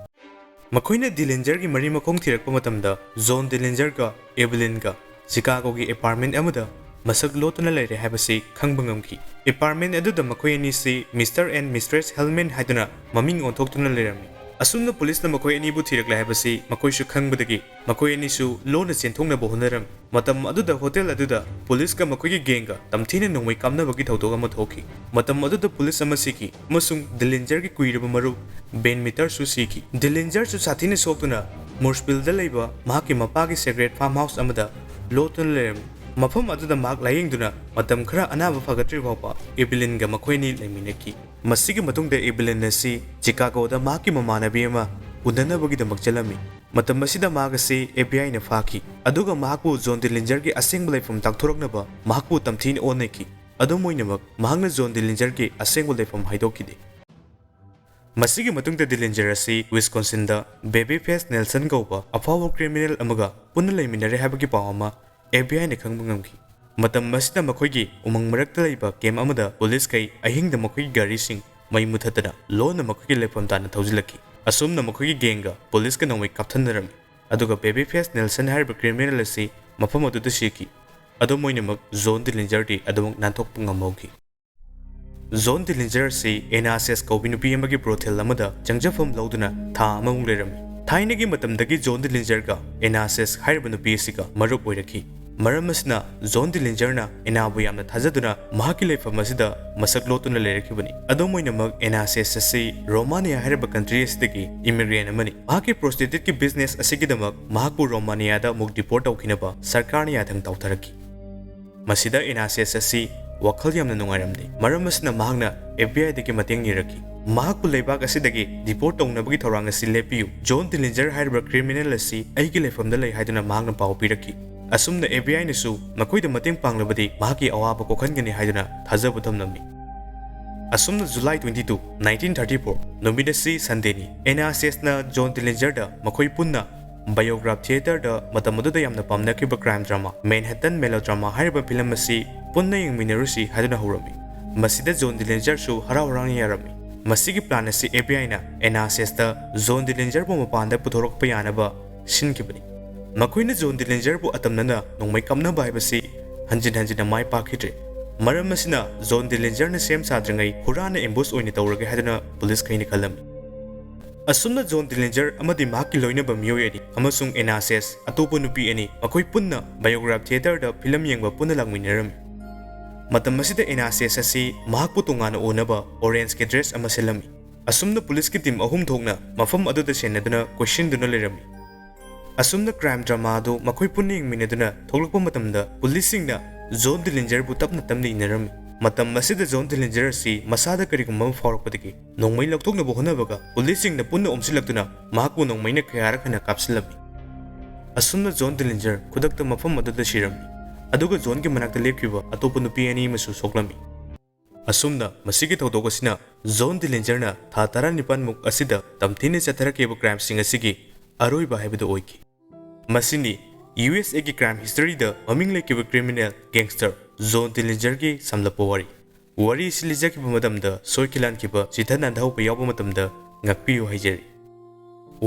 ꯃꯈꯣꯏꯅ ꯗꯤꯂꯤꯟꯖꯔꯒꯤ ꯃꯔꯤ ꯃꯈꯣꯡ ꯊꯤꯔꯛꯄ ꯃꯇꯝꯗ ꯖꯣꯟ ꯗꯤꯂꯤꯟꯖꯔꯒ ꯑꯦꯕꯤꯂꯤꯟꯒ ꯆꯤꯀꯥꯒꯣꯒꯤ ꯑꯦꯄꯥꯔꯠꯃꯦꯟꯠ ꯑꯃꯗ ꯃꯁꯛ ꯂꯣꯠꯇꯨꯅ ꯂꯩꯔꯦ ꯍꯥꯏꯕꯁꯤ ꯈꯪꯕ ꯉꯝꯈꯤ꯫ ꯑꯦꯄꯥꯔꯠꯃꯦꯟꯠ ꯑꯗꯨꯗ ꯃꯈꯣꯏ ꯑꯅꯤꯁꯤ ꯃꯤꯁꯇꯔ ꯑꯦꯟ ꯃꯤꯁꯇ꯭ꯔꯦꯁ ꯍꯦꯜꯃꯦꯟ ꯍꯥꯏꯗꯨꯅ ꯃꯃꯤꯡ ꯑꯣꯟꯊꯣꯛꯇꯨꯅ ꯂꯩꯔꯝꯃꯤ꯫ ꯑꯁꯨꯝꯅ ꯄꯨꯂꯤꯁꯅ ꯃꯈꯣꯏ ꯑꯅꯤꯕꯨ ꯊꯤꯔꯛꯂꯦ ꯍꯥꯏꯕꯁꯤ ꯃꯈꯣꯏꯁꯨ ꯈꯪꯕꯗꯒꯤ ꯃꯈꯣꯏ ꯑꯅꯤꯁꯨ ꯂꯣꯟꯅ ꯆꯦꯟꯊꯣꯛꯅꯕ ꯍꯣꯠꯅꯔꯝꯃꯤ꯫ ꯃꯇꯝ ꯑꯗꯨꯗ ꯍꯣꯇꯦꯜ ꯑꯗꯨꯗ ꯄꯨꯂꯤꯁꯀ ꯃꯈꯣꯏꯒꯤ ꯒꯦꯡꯒ ꯇꯝꯊꯤꯅ ꯅꯣꯡꯃꯩ ꯀꯥꯞꯅꯕꯒꯤ ꯊꯧꯗꯣꯛ ꯑꯃ ꯊꯣꯛꯈꯤ꯫ ꯃꯇꯝ ꯑꯗꯨꯗ ꯄꯨꯂꯤꯁ ꯑꯃ ꯁꯤꯈꯤ ꯑꯃꯁꯨꯡ ꯗꯤꯂꯤꯟꯖꯔꯒꯤ ꯀꯨꯏꯔꯕ ꯃꯔꯨꯞ ꯕꯦꯟ ꯃꯤꯇꯔꯁꯨ ꯁꯤꯈꯤ꯫ ꯗꯤꯂꯤꯟꯖꯔꯁꯨ ꯁꯥꯊꯤꯅ ꯁꯣꯛꯇꯨꯅ ꯃꯨꯔꯁꯄꯤꯜꯗ ꯂꯩꯕ ꯃꯍꯥꯛꯀꯤ ꯃꯄꯥꯒꯤ ꯁꯦꯀ꯭ꯔꯦꯠ ꯐꯥꯔꯝ ꯍꯥꯎꯁ ꯑꯃꯗ ꯂꯣꯠꯇꯨꯅ ꯂꯩꯔꯝꯃꯤ꯫ ꯃꯐꯝ ꯑꯗꯨꯗ ꯃꯍꯥꯛ ꯂꯥꯌꯦꯡꯗꯨꯅ ꯃꯇꯝ ꯈꯔ ꯑꯅꯥꯕ ꯐꯒꯠꯇ꯭ꯔꯤ ꯐꯥꯎꯕ ꯑꯦꯕꯤꯂꯤꯟꯒ ꯃꯈꯣꯏ ꯑꯅꯤ ꯂꯩꯃꯤꯟꯅꯈꯤ꯫ ꯃꯁꯤꯒꯤ ꯃꯇꯨꯡꯗ ꯑꯦꯕꯤꯂꯤꯟ ꯑꯁꯤ ꯆꯤꯀꯥꯒꯣꯗ ꯃꯍꯥꯛꯀꯤ ꯃꯃꯥꯟꯅꯕꯤ ꯑꯃ ꯎꯅꯅꯕꯒꯤꯗꯃꯛ ꯆꯠꯂꯝꯃꯤ꯫ ꯃꯇꯝ ꯑꯁꯤꯗ ꯃꯍꯥꯛ ꯑꯁꯤ ꯑꯦꯐ ꯕꯤ ꯑꯥꯏꯅ ꯐꯥꯈꯤ, ꯑꯗꯨꯒ ꯃꯍꯥꯛꯄꯨ ꯖꯣꯟ ꯗꯤꯂꯤꯟꯖꯔꯒꯤ ꯑꯁꯦꯡꯕ ꯂꯩꯐꯝ ꯇꯥꯛꯊꯣꯔꯛꯅꯕ ꯃꯍꯥꯛꯄꯨ ꯇꯝꯊꯤꯅ ꯑꯣꯟꯅꯈꯤ꯫ ꯑꯗꯨꯝ ꯑꯣꯏꯅꯃꯛ, ꯃꯍꯥꯛꯅ ꯖꯣꯟ ꯗꯤꯂꯤꯟꯖꯔꯒꯤ ꯑꯁꯦꯡꯕ ꯂꯩꯐꯝ ꯍꯥꯏꯗꯣꯛꯈꯤꯗꯦ꯫ ꯃꯁꯤꯒꯤ ꯃꯇꯨꯡꯗ ꯗꯤꯂꯤꯟꯖꯔ ꯑꯁꯤ ꯋꯤꯁꯀꯣꯟꯁꯤꯟꯗ ꯕꯦꯕꯤ ꯐꯦꯁ ꯅꯦꯜꯁꯟ ꯀꯧꯕ ꯑꯐꯥꯎꯕ ꯀ꯭ꯔꯤꯃꯤꯅꯦꯜ ꯑꯃꯒ ꯄꯨꯟꯅ ꯂꯩꯃꯤꯟꯅꯔꯦ ꯍꯥꯏꯕꯒꯤ ꯄꯥꯎ ꯑꯃ ꯑꯦꯐ ꯕꯤ ꯑꯥꯏꯅ ꯈꯪꯕ ꯉꯝꯈꯤ꯫ ꯃꯇꯝ ꯑꯁꯤꯗ ꯃꯈꯣꯏꯒꯤ ꯎꯃꯪ ꯃꯔꯛꯇ ꯂꯩꯕ ꯀꯦꯝꯞ ꯑꯃꯗ ꯄꯨꯂꯤꯁꯈꯩ ꯑꯍꯤꯡꯗ ꯃꯈꯣꯏꯒꯤ ꯒꯥꯔꯤꯁꯤꯡ ꯃꯩ ꯃꯨꯊꯠꯇꯅ ꯂꯣꯟꯅ ꯃꯈꯣꯏꯒꯤ ꯂꯩꯐꯝ ꯇꯥꯟꯅ ꯊꯧꯖꯤꯜꯂꯛꯈꯤ꯫ ꯑꯁꯨꯝꯅ ꯃꯈꯣꯏꯒꯤ ꯒꯦꯡꯒ ꯄꯨꯂꯤꯁꯀ ꯅꯣꯡꯃꯩ ꯀꯥꯞꯊꯟꯅꯔꯝꯃꯤ, ꯑꯗꯨꯒ ꯕꯦꯕꯤ ꯐꯦꯁ ꯅꯦꯜꯁꯟ ꯍꯥꯏꯔꯤꯕ ꯀ꯭ꯔꯤꯃꯤꯅꯦꯜ ꯑꯁꯤ ꯃꯐꯝ ꯑꯗꯨꯗ ꯁꯤꯈꯤ꯫ ꯑꯗꯨꯝ ꯑꯣꯏꯅꯃꯛ, ꯖꯣꯟ ꯗꯤꯂꯤꯟꯖꯔꯗꯤ ꯑꯗꯨꯃꯛ ꯅꯥꯟꯊꯣꯛꯄ ꯉꯝꯍꯧꯈꯤ꯫ ꯖꯣꯟ ꯗꯤꯂꯤꯟꯖꯔ ꯑꯁꯤ ꯑꯦꯅꯥꯁꯦꯁ ꯀꯧꯕꯤ ꯅꯨꯄꯤ ꯑꯃꯒꯤ ꯕ꯭ꯔꯣꯊꯦꯜ ꯑꯃꯗ ꯆꯪꯖꯐꯝ ꯂꯧꯗꯨꯅ ꯊꯥ ꯑꯃꯃꯨꯛ ꯂꯩꯔꯝꯃꯤ꯫ ꯊꯥꯏꯅꯒꯤ ꯃꯇꯝꯗꯒꯤ ꯖꯣꯟ ꯗꯤꯂꯤꯟꯖꯔꯒ ꯑꯦꯅꯥꯁꯦꯁ ꯍꯥꯏꯔꯤꯕ ꯅꯨꯄꯤ ꯑꯁꯤꯒ ꯃꯔꯨꯞ ꯑꯣꯏꯔꯛꯈꯤ꯫ ꯃꯔꯝ ꯑꯁꯤꯅ, ꯖꯣꯟ ꯗꯤꯂꯤꯟꯖꯔꯅ ꯑꯦꯅꯥꯕꯨ ꯌꯥꯝꯅ ꯊꯥꯖꯗꯨꯅ ꯃꯍꯥꯛꯀꯤ ꯂꯩꯐꯝ ꯑꯁꯤꯗ ꯃꯁꯛ ꯂꯣꯠꯇꯨꯅ ꯂꯩꯔꯛꯈꯤꯕꯅꯤ꯫ ꯑꯗꯨꯝ ꯑꯣꯏꯅꯃꯛ, ꯑꯦꯅꯥꯁꯦꯁ ꯑꯁꯤ ꯔꯣꯃꯥꯅꯤꯌꯥ ꯍꯥꯏꯔꯤꯕ ꯀꯟꯇ꯭ꯔꯤ ꯑꯁꯤꯗꯒꯤ ꯏꯃꯤꯒ꯭ꯔꯦꯟ ꯑꯃꯅꯤ꯫ ꯃꯍꯥꯛꯀꯤ ꯄ꯭ꯔꯣꯁꯇꯤꯇ꯭ꯌꯨꯠꯀꯤ ꯕꯤꯖꯤꯅꯦꯁ ꯑꯁꯤꯒꯤꯗꯃꯛ ꯃꯍꯥꯛꯄꯨ ꯔꯣꯃꯥꯅꯤꯌꯥꯗ ꯑꯃꯨꯛ ꯗꯤꯄꯣꯔꯠ ꯇꯧꯈꯤꯅꯕ ꯁꯔꯀꯥꯔꯅ ꯌꯥꯊꯪ ꯇꯧꯊꯔꯛꯈꯤ꯫ ꯃꯁꯤꯗ ꯑꯦꯅꯥꯁꯦꯁ ꯑꯁꯤ ꯋꯥꯈꯜ ꯌꯥꯝꯅ ꯅꯨꯡꯉꯥꯏꯔꯝꯗꯦ꯫ ꯃꯔꯝ ꯑꯁꯤꯅ, ꯃꯍꯥꯛꯅ ꯑꯦꯐ ꯕꯤ ꯑꯥꯏꯗꯒꯤ ꯃꯇꯦꯡ ꯅꯤꯔꯛꯈꯤ꯫ ꯃꯍꯥꯛꯄꯨ ꯂꯩꯕꯥꯛ ꯑꯁꯤꯗꯒꯤ ꯗꯤꯄꯣꯔꯠ ꯇꯧꯅꯕꯒꯤ ꯊꯧꯔꯥꯡ ꯑꯁꯤ ꯂꯦꯞꯄꯤꯌꯨ, ꯖꯣꯟ ꯗꯤꯂꯤꯟꯖꯔ ꯍꯥꯏꯔꯤꯕ ꯀ꯭ꯔꯤꯃꯤꯅꯦꯜ ꯑꯁꯤ ꯑꯩꯒꯤ ꯂꯩꯐꯝꯗ ꯂꯩ ꯍꯥꯏꯗꯨꯅ ꯃꯍꯥꯛꯅ ꯄꯥꯎ ꯄꯤꯔꯛꯈꯤ꯫ ꯑꯁꯨꯝꯅ ꯑꯦꯐ ꯕꯤ ꯑꯥꯏꯅꯁꯨ ꯃꯈꯣꯏꯗ ꯃꯇꯦꯡ ꯄꯥꯡꯂꯕꯗꯤ ꯃꯍꯥꯛꯀꯤ ꯑꯋꯥꯕ ꯀꯣꯛꯍꯟꯒꯅꯤ ꯍꯥꯏꯗꯨꯅ ꯊꯥꯖꯕ ꯊꯝꯂꯝꯃꯤ꯫ ꯑꯁꯨꯝꯅ July twenty two, nineteen thirty four ꯅꯨꯃꯤꯠ ꯑꯁꯤ Sundayꯅꯤ꯫ ꯑꯦꯟ ꯑꯥꯔ ꯁꯤ ꯑꯦꯁꯅ ꯖꯣꯟ ꯗꯤꯂꯤꯟꯖꯔꯗ ꯃꯈꯣꯏ ꯄꯨꯟꯅ Biograph Theatreꯗ ꯃꯇꯝ ꯑꯗꯨꯗ ꯌꯥꯝꯅ ꯄꯥꯝꯅꯈꯤꯕ crime drama Manhattan Melodrama ꯍꯥꯏꯔꯤꯕ ꯐꯤꯂꯝ ꯑꯁꯤ ꯄꯨꯟꯅ ꯌꯦꯡꯃꯤꯟꯅꯔꯨꯁꯤ ꯍꯥꯏꯗꯨꯅ ꯍꯧꯔꯝꯃꯤ꯫ ꯃꯁꯤꯗ ꯖꯣꯟ ꯗꯤꯂꯤꯟꯖꯔꯁꯨ ꯍꯔꯥꯎ ꯍꯔꯥꯎꯅ ꯌꯥꯔꯝꯃꯤ꯫ ꯃꯁꯤꯒꯤ plan ꯑꯁꯤ ꯑꯦꯐ ꯕꯤ ꯑꯥꯏꯅ ꯑꯦꯟ ꯑꯥꯔ ꯁꯤ ꯑꯦꯁꯇ ꯖꯣꯟ ꯗꯤꯂꯤꯟꯖꯔꯕꯨ ꯃꯄꯥꯟꯗ ꯄꯨꯊꯣꯔꯛꯄ ꯌꯥꯅꯕ ꯁꯤꯟꯈꯤꯕꯅꯤ꯫ ꯃꯈꯣꯏꯅ ꯖꯣꯟ ꯗꯤꯂꯤꯟꯖꯔꯕꯨ ꯑꯇꯝꯅꯅ ꯅꯣꯡꯃꯩ ꯀꯥꯞꯅꯕ ꯍꯥꯏꯕꯁꯤ ꯍꯟꯖꯤꯟ ꯍꯟꯖꯤꯟꯅ ꯃꯥꯏ ꯄꯥꯛꯈꯤꯗ꯭ꯔꯦ꯫ ꯃꯔꯝ ꯑꯁꯤꯅ ꯖꯣꯟ ꯗꯤꯂꯤꯟꯖꯔꯅ ꯁꯦꯝ ꯁꯥꯗ꯭ꯔꯤꯉꯩ ꯍꯨꯔꯥꯟꯅ ambush ꯑꯣꯏꯅ ꯇꯧꯔꯒꯦ ꯍꯥꯏꯗꯨꯅ ꯄꯨꯂꯤꯁꯈꯩꯅ ꯈꯜꯂꯝꯃꯤ꯫ ꯑꯁꯨꯝꯅ ꯖꯣꯟ ꯗꯤꯂꯤꯟꯖꯔ ꯑꯃꯗꯤ ꯃꯍꯥꯛꯀꯤ ꯂꯣꯏꯅꯕ ꯃꯤꯑꯣꯏ ꯑꯅꯤ ꯑꯃꯁꯨꯡ ꯑꯦꯟ ꯑꯥꯔ ꯁꯤ ꯑꯦꯁ ꯑꯇꯣꯞꯄ ꯅꯨꯄꯤ ꯑꯅꯤ ꯃꯈꯣꯏ ꯄꯨꯟꯅ Biograph Theatreꯗ ꯐꯤꯂꯝ ꯌꯦꯡꯕ ꯄꯨꯟꯅ ꯂꯥꯛꯃꯤꯟꯅꯔꯝꯃꯤ꯫ ꯃꯇꯝ ꯑꯁꯤꯗ ꯑꯦꯟ ꯑꯥꯔ ꯁꯤ ꯑꯦꯁ ꯑꯁꯤ ꯃꯍꯥꯛꯄꯨ ꯇꯣꯉꯥꯟꯅ ꯎꯅꯕ orangeꯒꯤ dress ꯑꯃ ꯁꯦꯠꯂꯝꯃꯤ꯫ ꯑꯁꯨꯝꯅ ꯄꯨꯂꯤꯁꯀꯤ team ꯑꯍꯨꯝ ꯊꯣꯛꯅ ꯃꯐꯝ ꯑꯗꯨꯗ ꯁꯦꯟꯅꯗꯨꯅ ꯀꯣꯏꯁꯤꯟꯗꯨꯅ ꯂꯩꯔꯝꯃꯤ꯫ ꯑꯁꯨꯝꯅ crime drama ꯑꯗꯨ ꯃꯈꯣꯏ ꯄꯨꯟꯅ ꯌꯦꯡꯃꯤꯟꯅꯗꯨꯅ ꯊꯣꯛꯂꯛꯄ ꯃꯇꯝꯗ ꯄꯨꯂꯤꯁꯁꯤꯡꯅ ꯖꯣꯟ ꯗꯤꯂꯤꯟꯖꯔꯕꯨ ꯇꯞꯅ ꯇꯞꯅ ꯏꯟꯅꯔꯝꯃꯤ꯫ ꯃꯇꯝ ꯑꯁꯤꯗ ꯖꯣꯟ ꯗꯤꯂꯤꯟꯖꯔ ꯑꯁꯤ ꯃꯁꯥꯗ ꯀꯔꯤꯒꯨꯝꯕ ꯑꯃ ꯐꯥꯎꯔꯛꯄꯗꯒꯤ ꯅꯣꯡꯃꯩ ꯂꯧꯊꯣꯛꯅꯕ ꯍꯣꯠꯅꯕꯒ ꯄꯨꯂꯤꯁꯁꯤꯡꯅ ꯄꯨꯟꯅ ꯑꯣꯝꯁꯤꯜꯂꯛꯇꯨꯅ ꯃꯍꯥꯛꯄꯨ ꯅꯣꯡꯃꯩꯅ ꯀꯌꯥꯔꯛ ꯍꯟꯅ ꯀꯥꯞꯁꯤꯜꯂꯝꯃꯤ꯫ ꯑꯁꯨꯝꯅ ꯖꯣꯟ ꯗꯤꯂꯤꯟꯖꯔ ꯈꯨꯗꯛꯇ ꯃꯐꯝ ꯑꯗꯨꯗ ꯁꯤꯔꯝꯃꯤ꯫ ꯑꯗꯨꯒ ꯖꯣꯟꯒꯤ ꯃꯅꯥꯛꯇ ꯂꯦꯞꯈꯤꯕ ꯑꯇꯣꯞꯄ ꯅꯨꯄꯤ ꯑꯅꯤ ꯑꯃꯁꯨ ꯁꯣꯛꯂꯝꯃꯤ꯫ ꯑꯁꯨꯝꯅ ꯃꯁꯤꯒꯤ ꯊꯧꯗꯣꯛ ꯑꯁꯤꯅ ꯖꯣꯟ ꯗꯤꯂꯤꯟꯖꯔꯅ ꯊꯥ ꯇꯔꯥꯅꯤꯄꯥꯟꯃꯨꯛ ꯑꯁꯤꯗ ꯇꯝꯊꯤꯅ ꯆꯠꯊꯔꯛꯈꯤꯕ crimeꯁꯤꯡ ꯑꯁꯤꯒꯤ ꯑꯔꯣꯏꯕ ꯍꯥꯏꯕꯗꯨ ꯑꯣꯏꯈꯤ꯫ ꯃꯁꯤꯅꯤ ꯌꯨ ꯑꯦꯁ ꯑꯦꯒꯤ crime historyꯗ ꯃꯃꯤꯡ ꯂꯩꯈꯤꯕ criminal gangster ꯖꯣꯟ ꯗꯤꯂꯤꯟꯖꯔꯒꯤ ꯁꯝꯂꯞꯄ ꯋꯥꯔꯤ꯫ ꯋꯥꯔꯤ ꯑꯁꯤ ꯂꯤꯖꯈꯤꯕ ꯃꯇꯝꯗ ꯁꯣꯏꯈꯤ ꯂꯥꯟꯈꯤꯕ, ꯆꯤꯊ ꯅꯥꯟꯊꯍꯧꯕ ꯌꯥꯎꯕ ꯃꯇꯝꯗ ꯉꯥꯛꯄꯤꯌꯨ ꯍꯥꯏꯖꯔꯤ꯫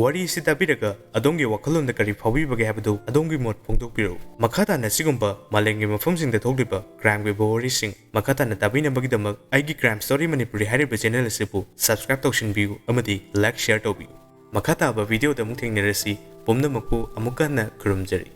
ꯋꯥꯔꯤ ꯑꯁꯤ ꯇꯥꯕꯤꯔꯒ ꯑꯗꯣꯝꯒꯤ ꯋꯥꯈꯜꯂꯣꯟꯗ ꯀꯔꯤ ꯐꯥꯎꯕꯤꯕꯒꯦ ꯍꯥꯏꯕꯗꯨ ꯑꯗꯣꯝꯒꯤ ꯃꯣꯠ ꯐꯣꯡꯗꯣꯛꯄꯤꯔꯛꯎ꯫ ꯃꯈꯥ ꯇꯥꯅ ꯑꯁꯤꯒꯨꯝꯕ ꯃꯥꯂꯦꯝꯒꯤ ꯃꯐꯝꯁꯤꯡꯗ ꯊꯣꯛꯂꯤꯕ crimeꯒꯤ ꯑꯣꯏꯕ ꯋꯥꯔꯤꯁꯤꯡ ꯃꯈꯥ ꯇꯥꯅ ꯇꯥꯕꯤꯅꯕꯒꯤꯗꯃꯛ ꯑꯩꯒꯤ Crime Story Manipuri ꯍꯥꯏꯔꯤꯕ channel ꯑꯁꯤꯕꯨ subscribe ꯇꯧꯁꯤꯟꯕꯤꯌꯨ ꯑꯃꯗꯤ like, share ꯇꯧꯕꯤꯌꯨ꯫ ꯃꯈꯥ ꯇꯥꯕ videoꯗ ꯑꯃꯨꯛ ꯊꯦꯡꯅꯔꯁꯤ꯫ ꯄꯨꯝꯅꯃꯛꯄꯨ ꯑꯃꯨꯛꯀ ꯍꯟꯅ ꯈꯨꯔꯨꯝꯖꯔꯤ꯫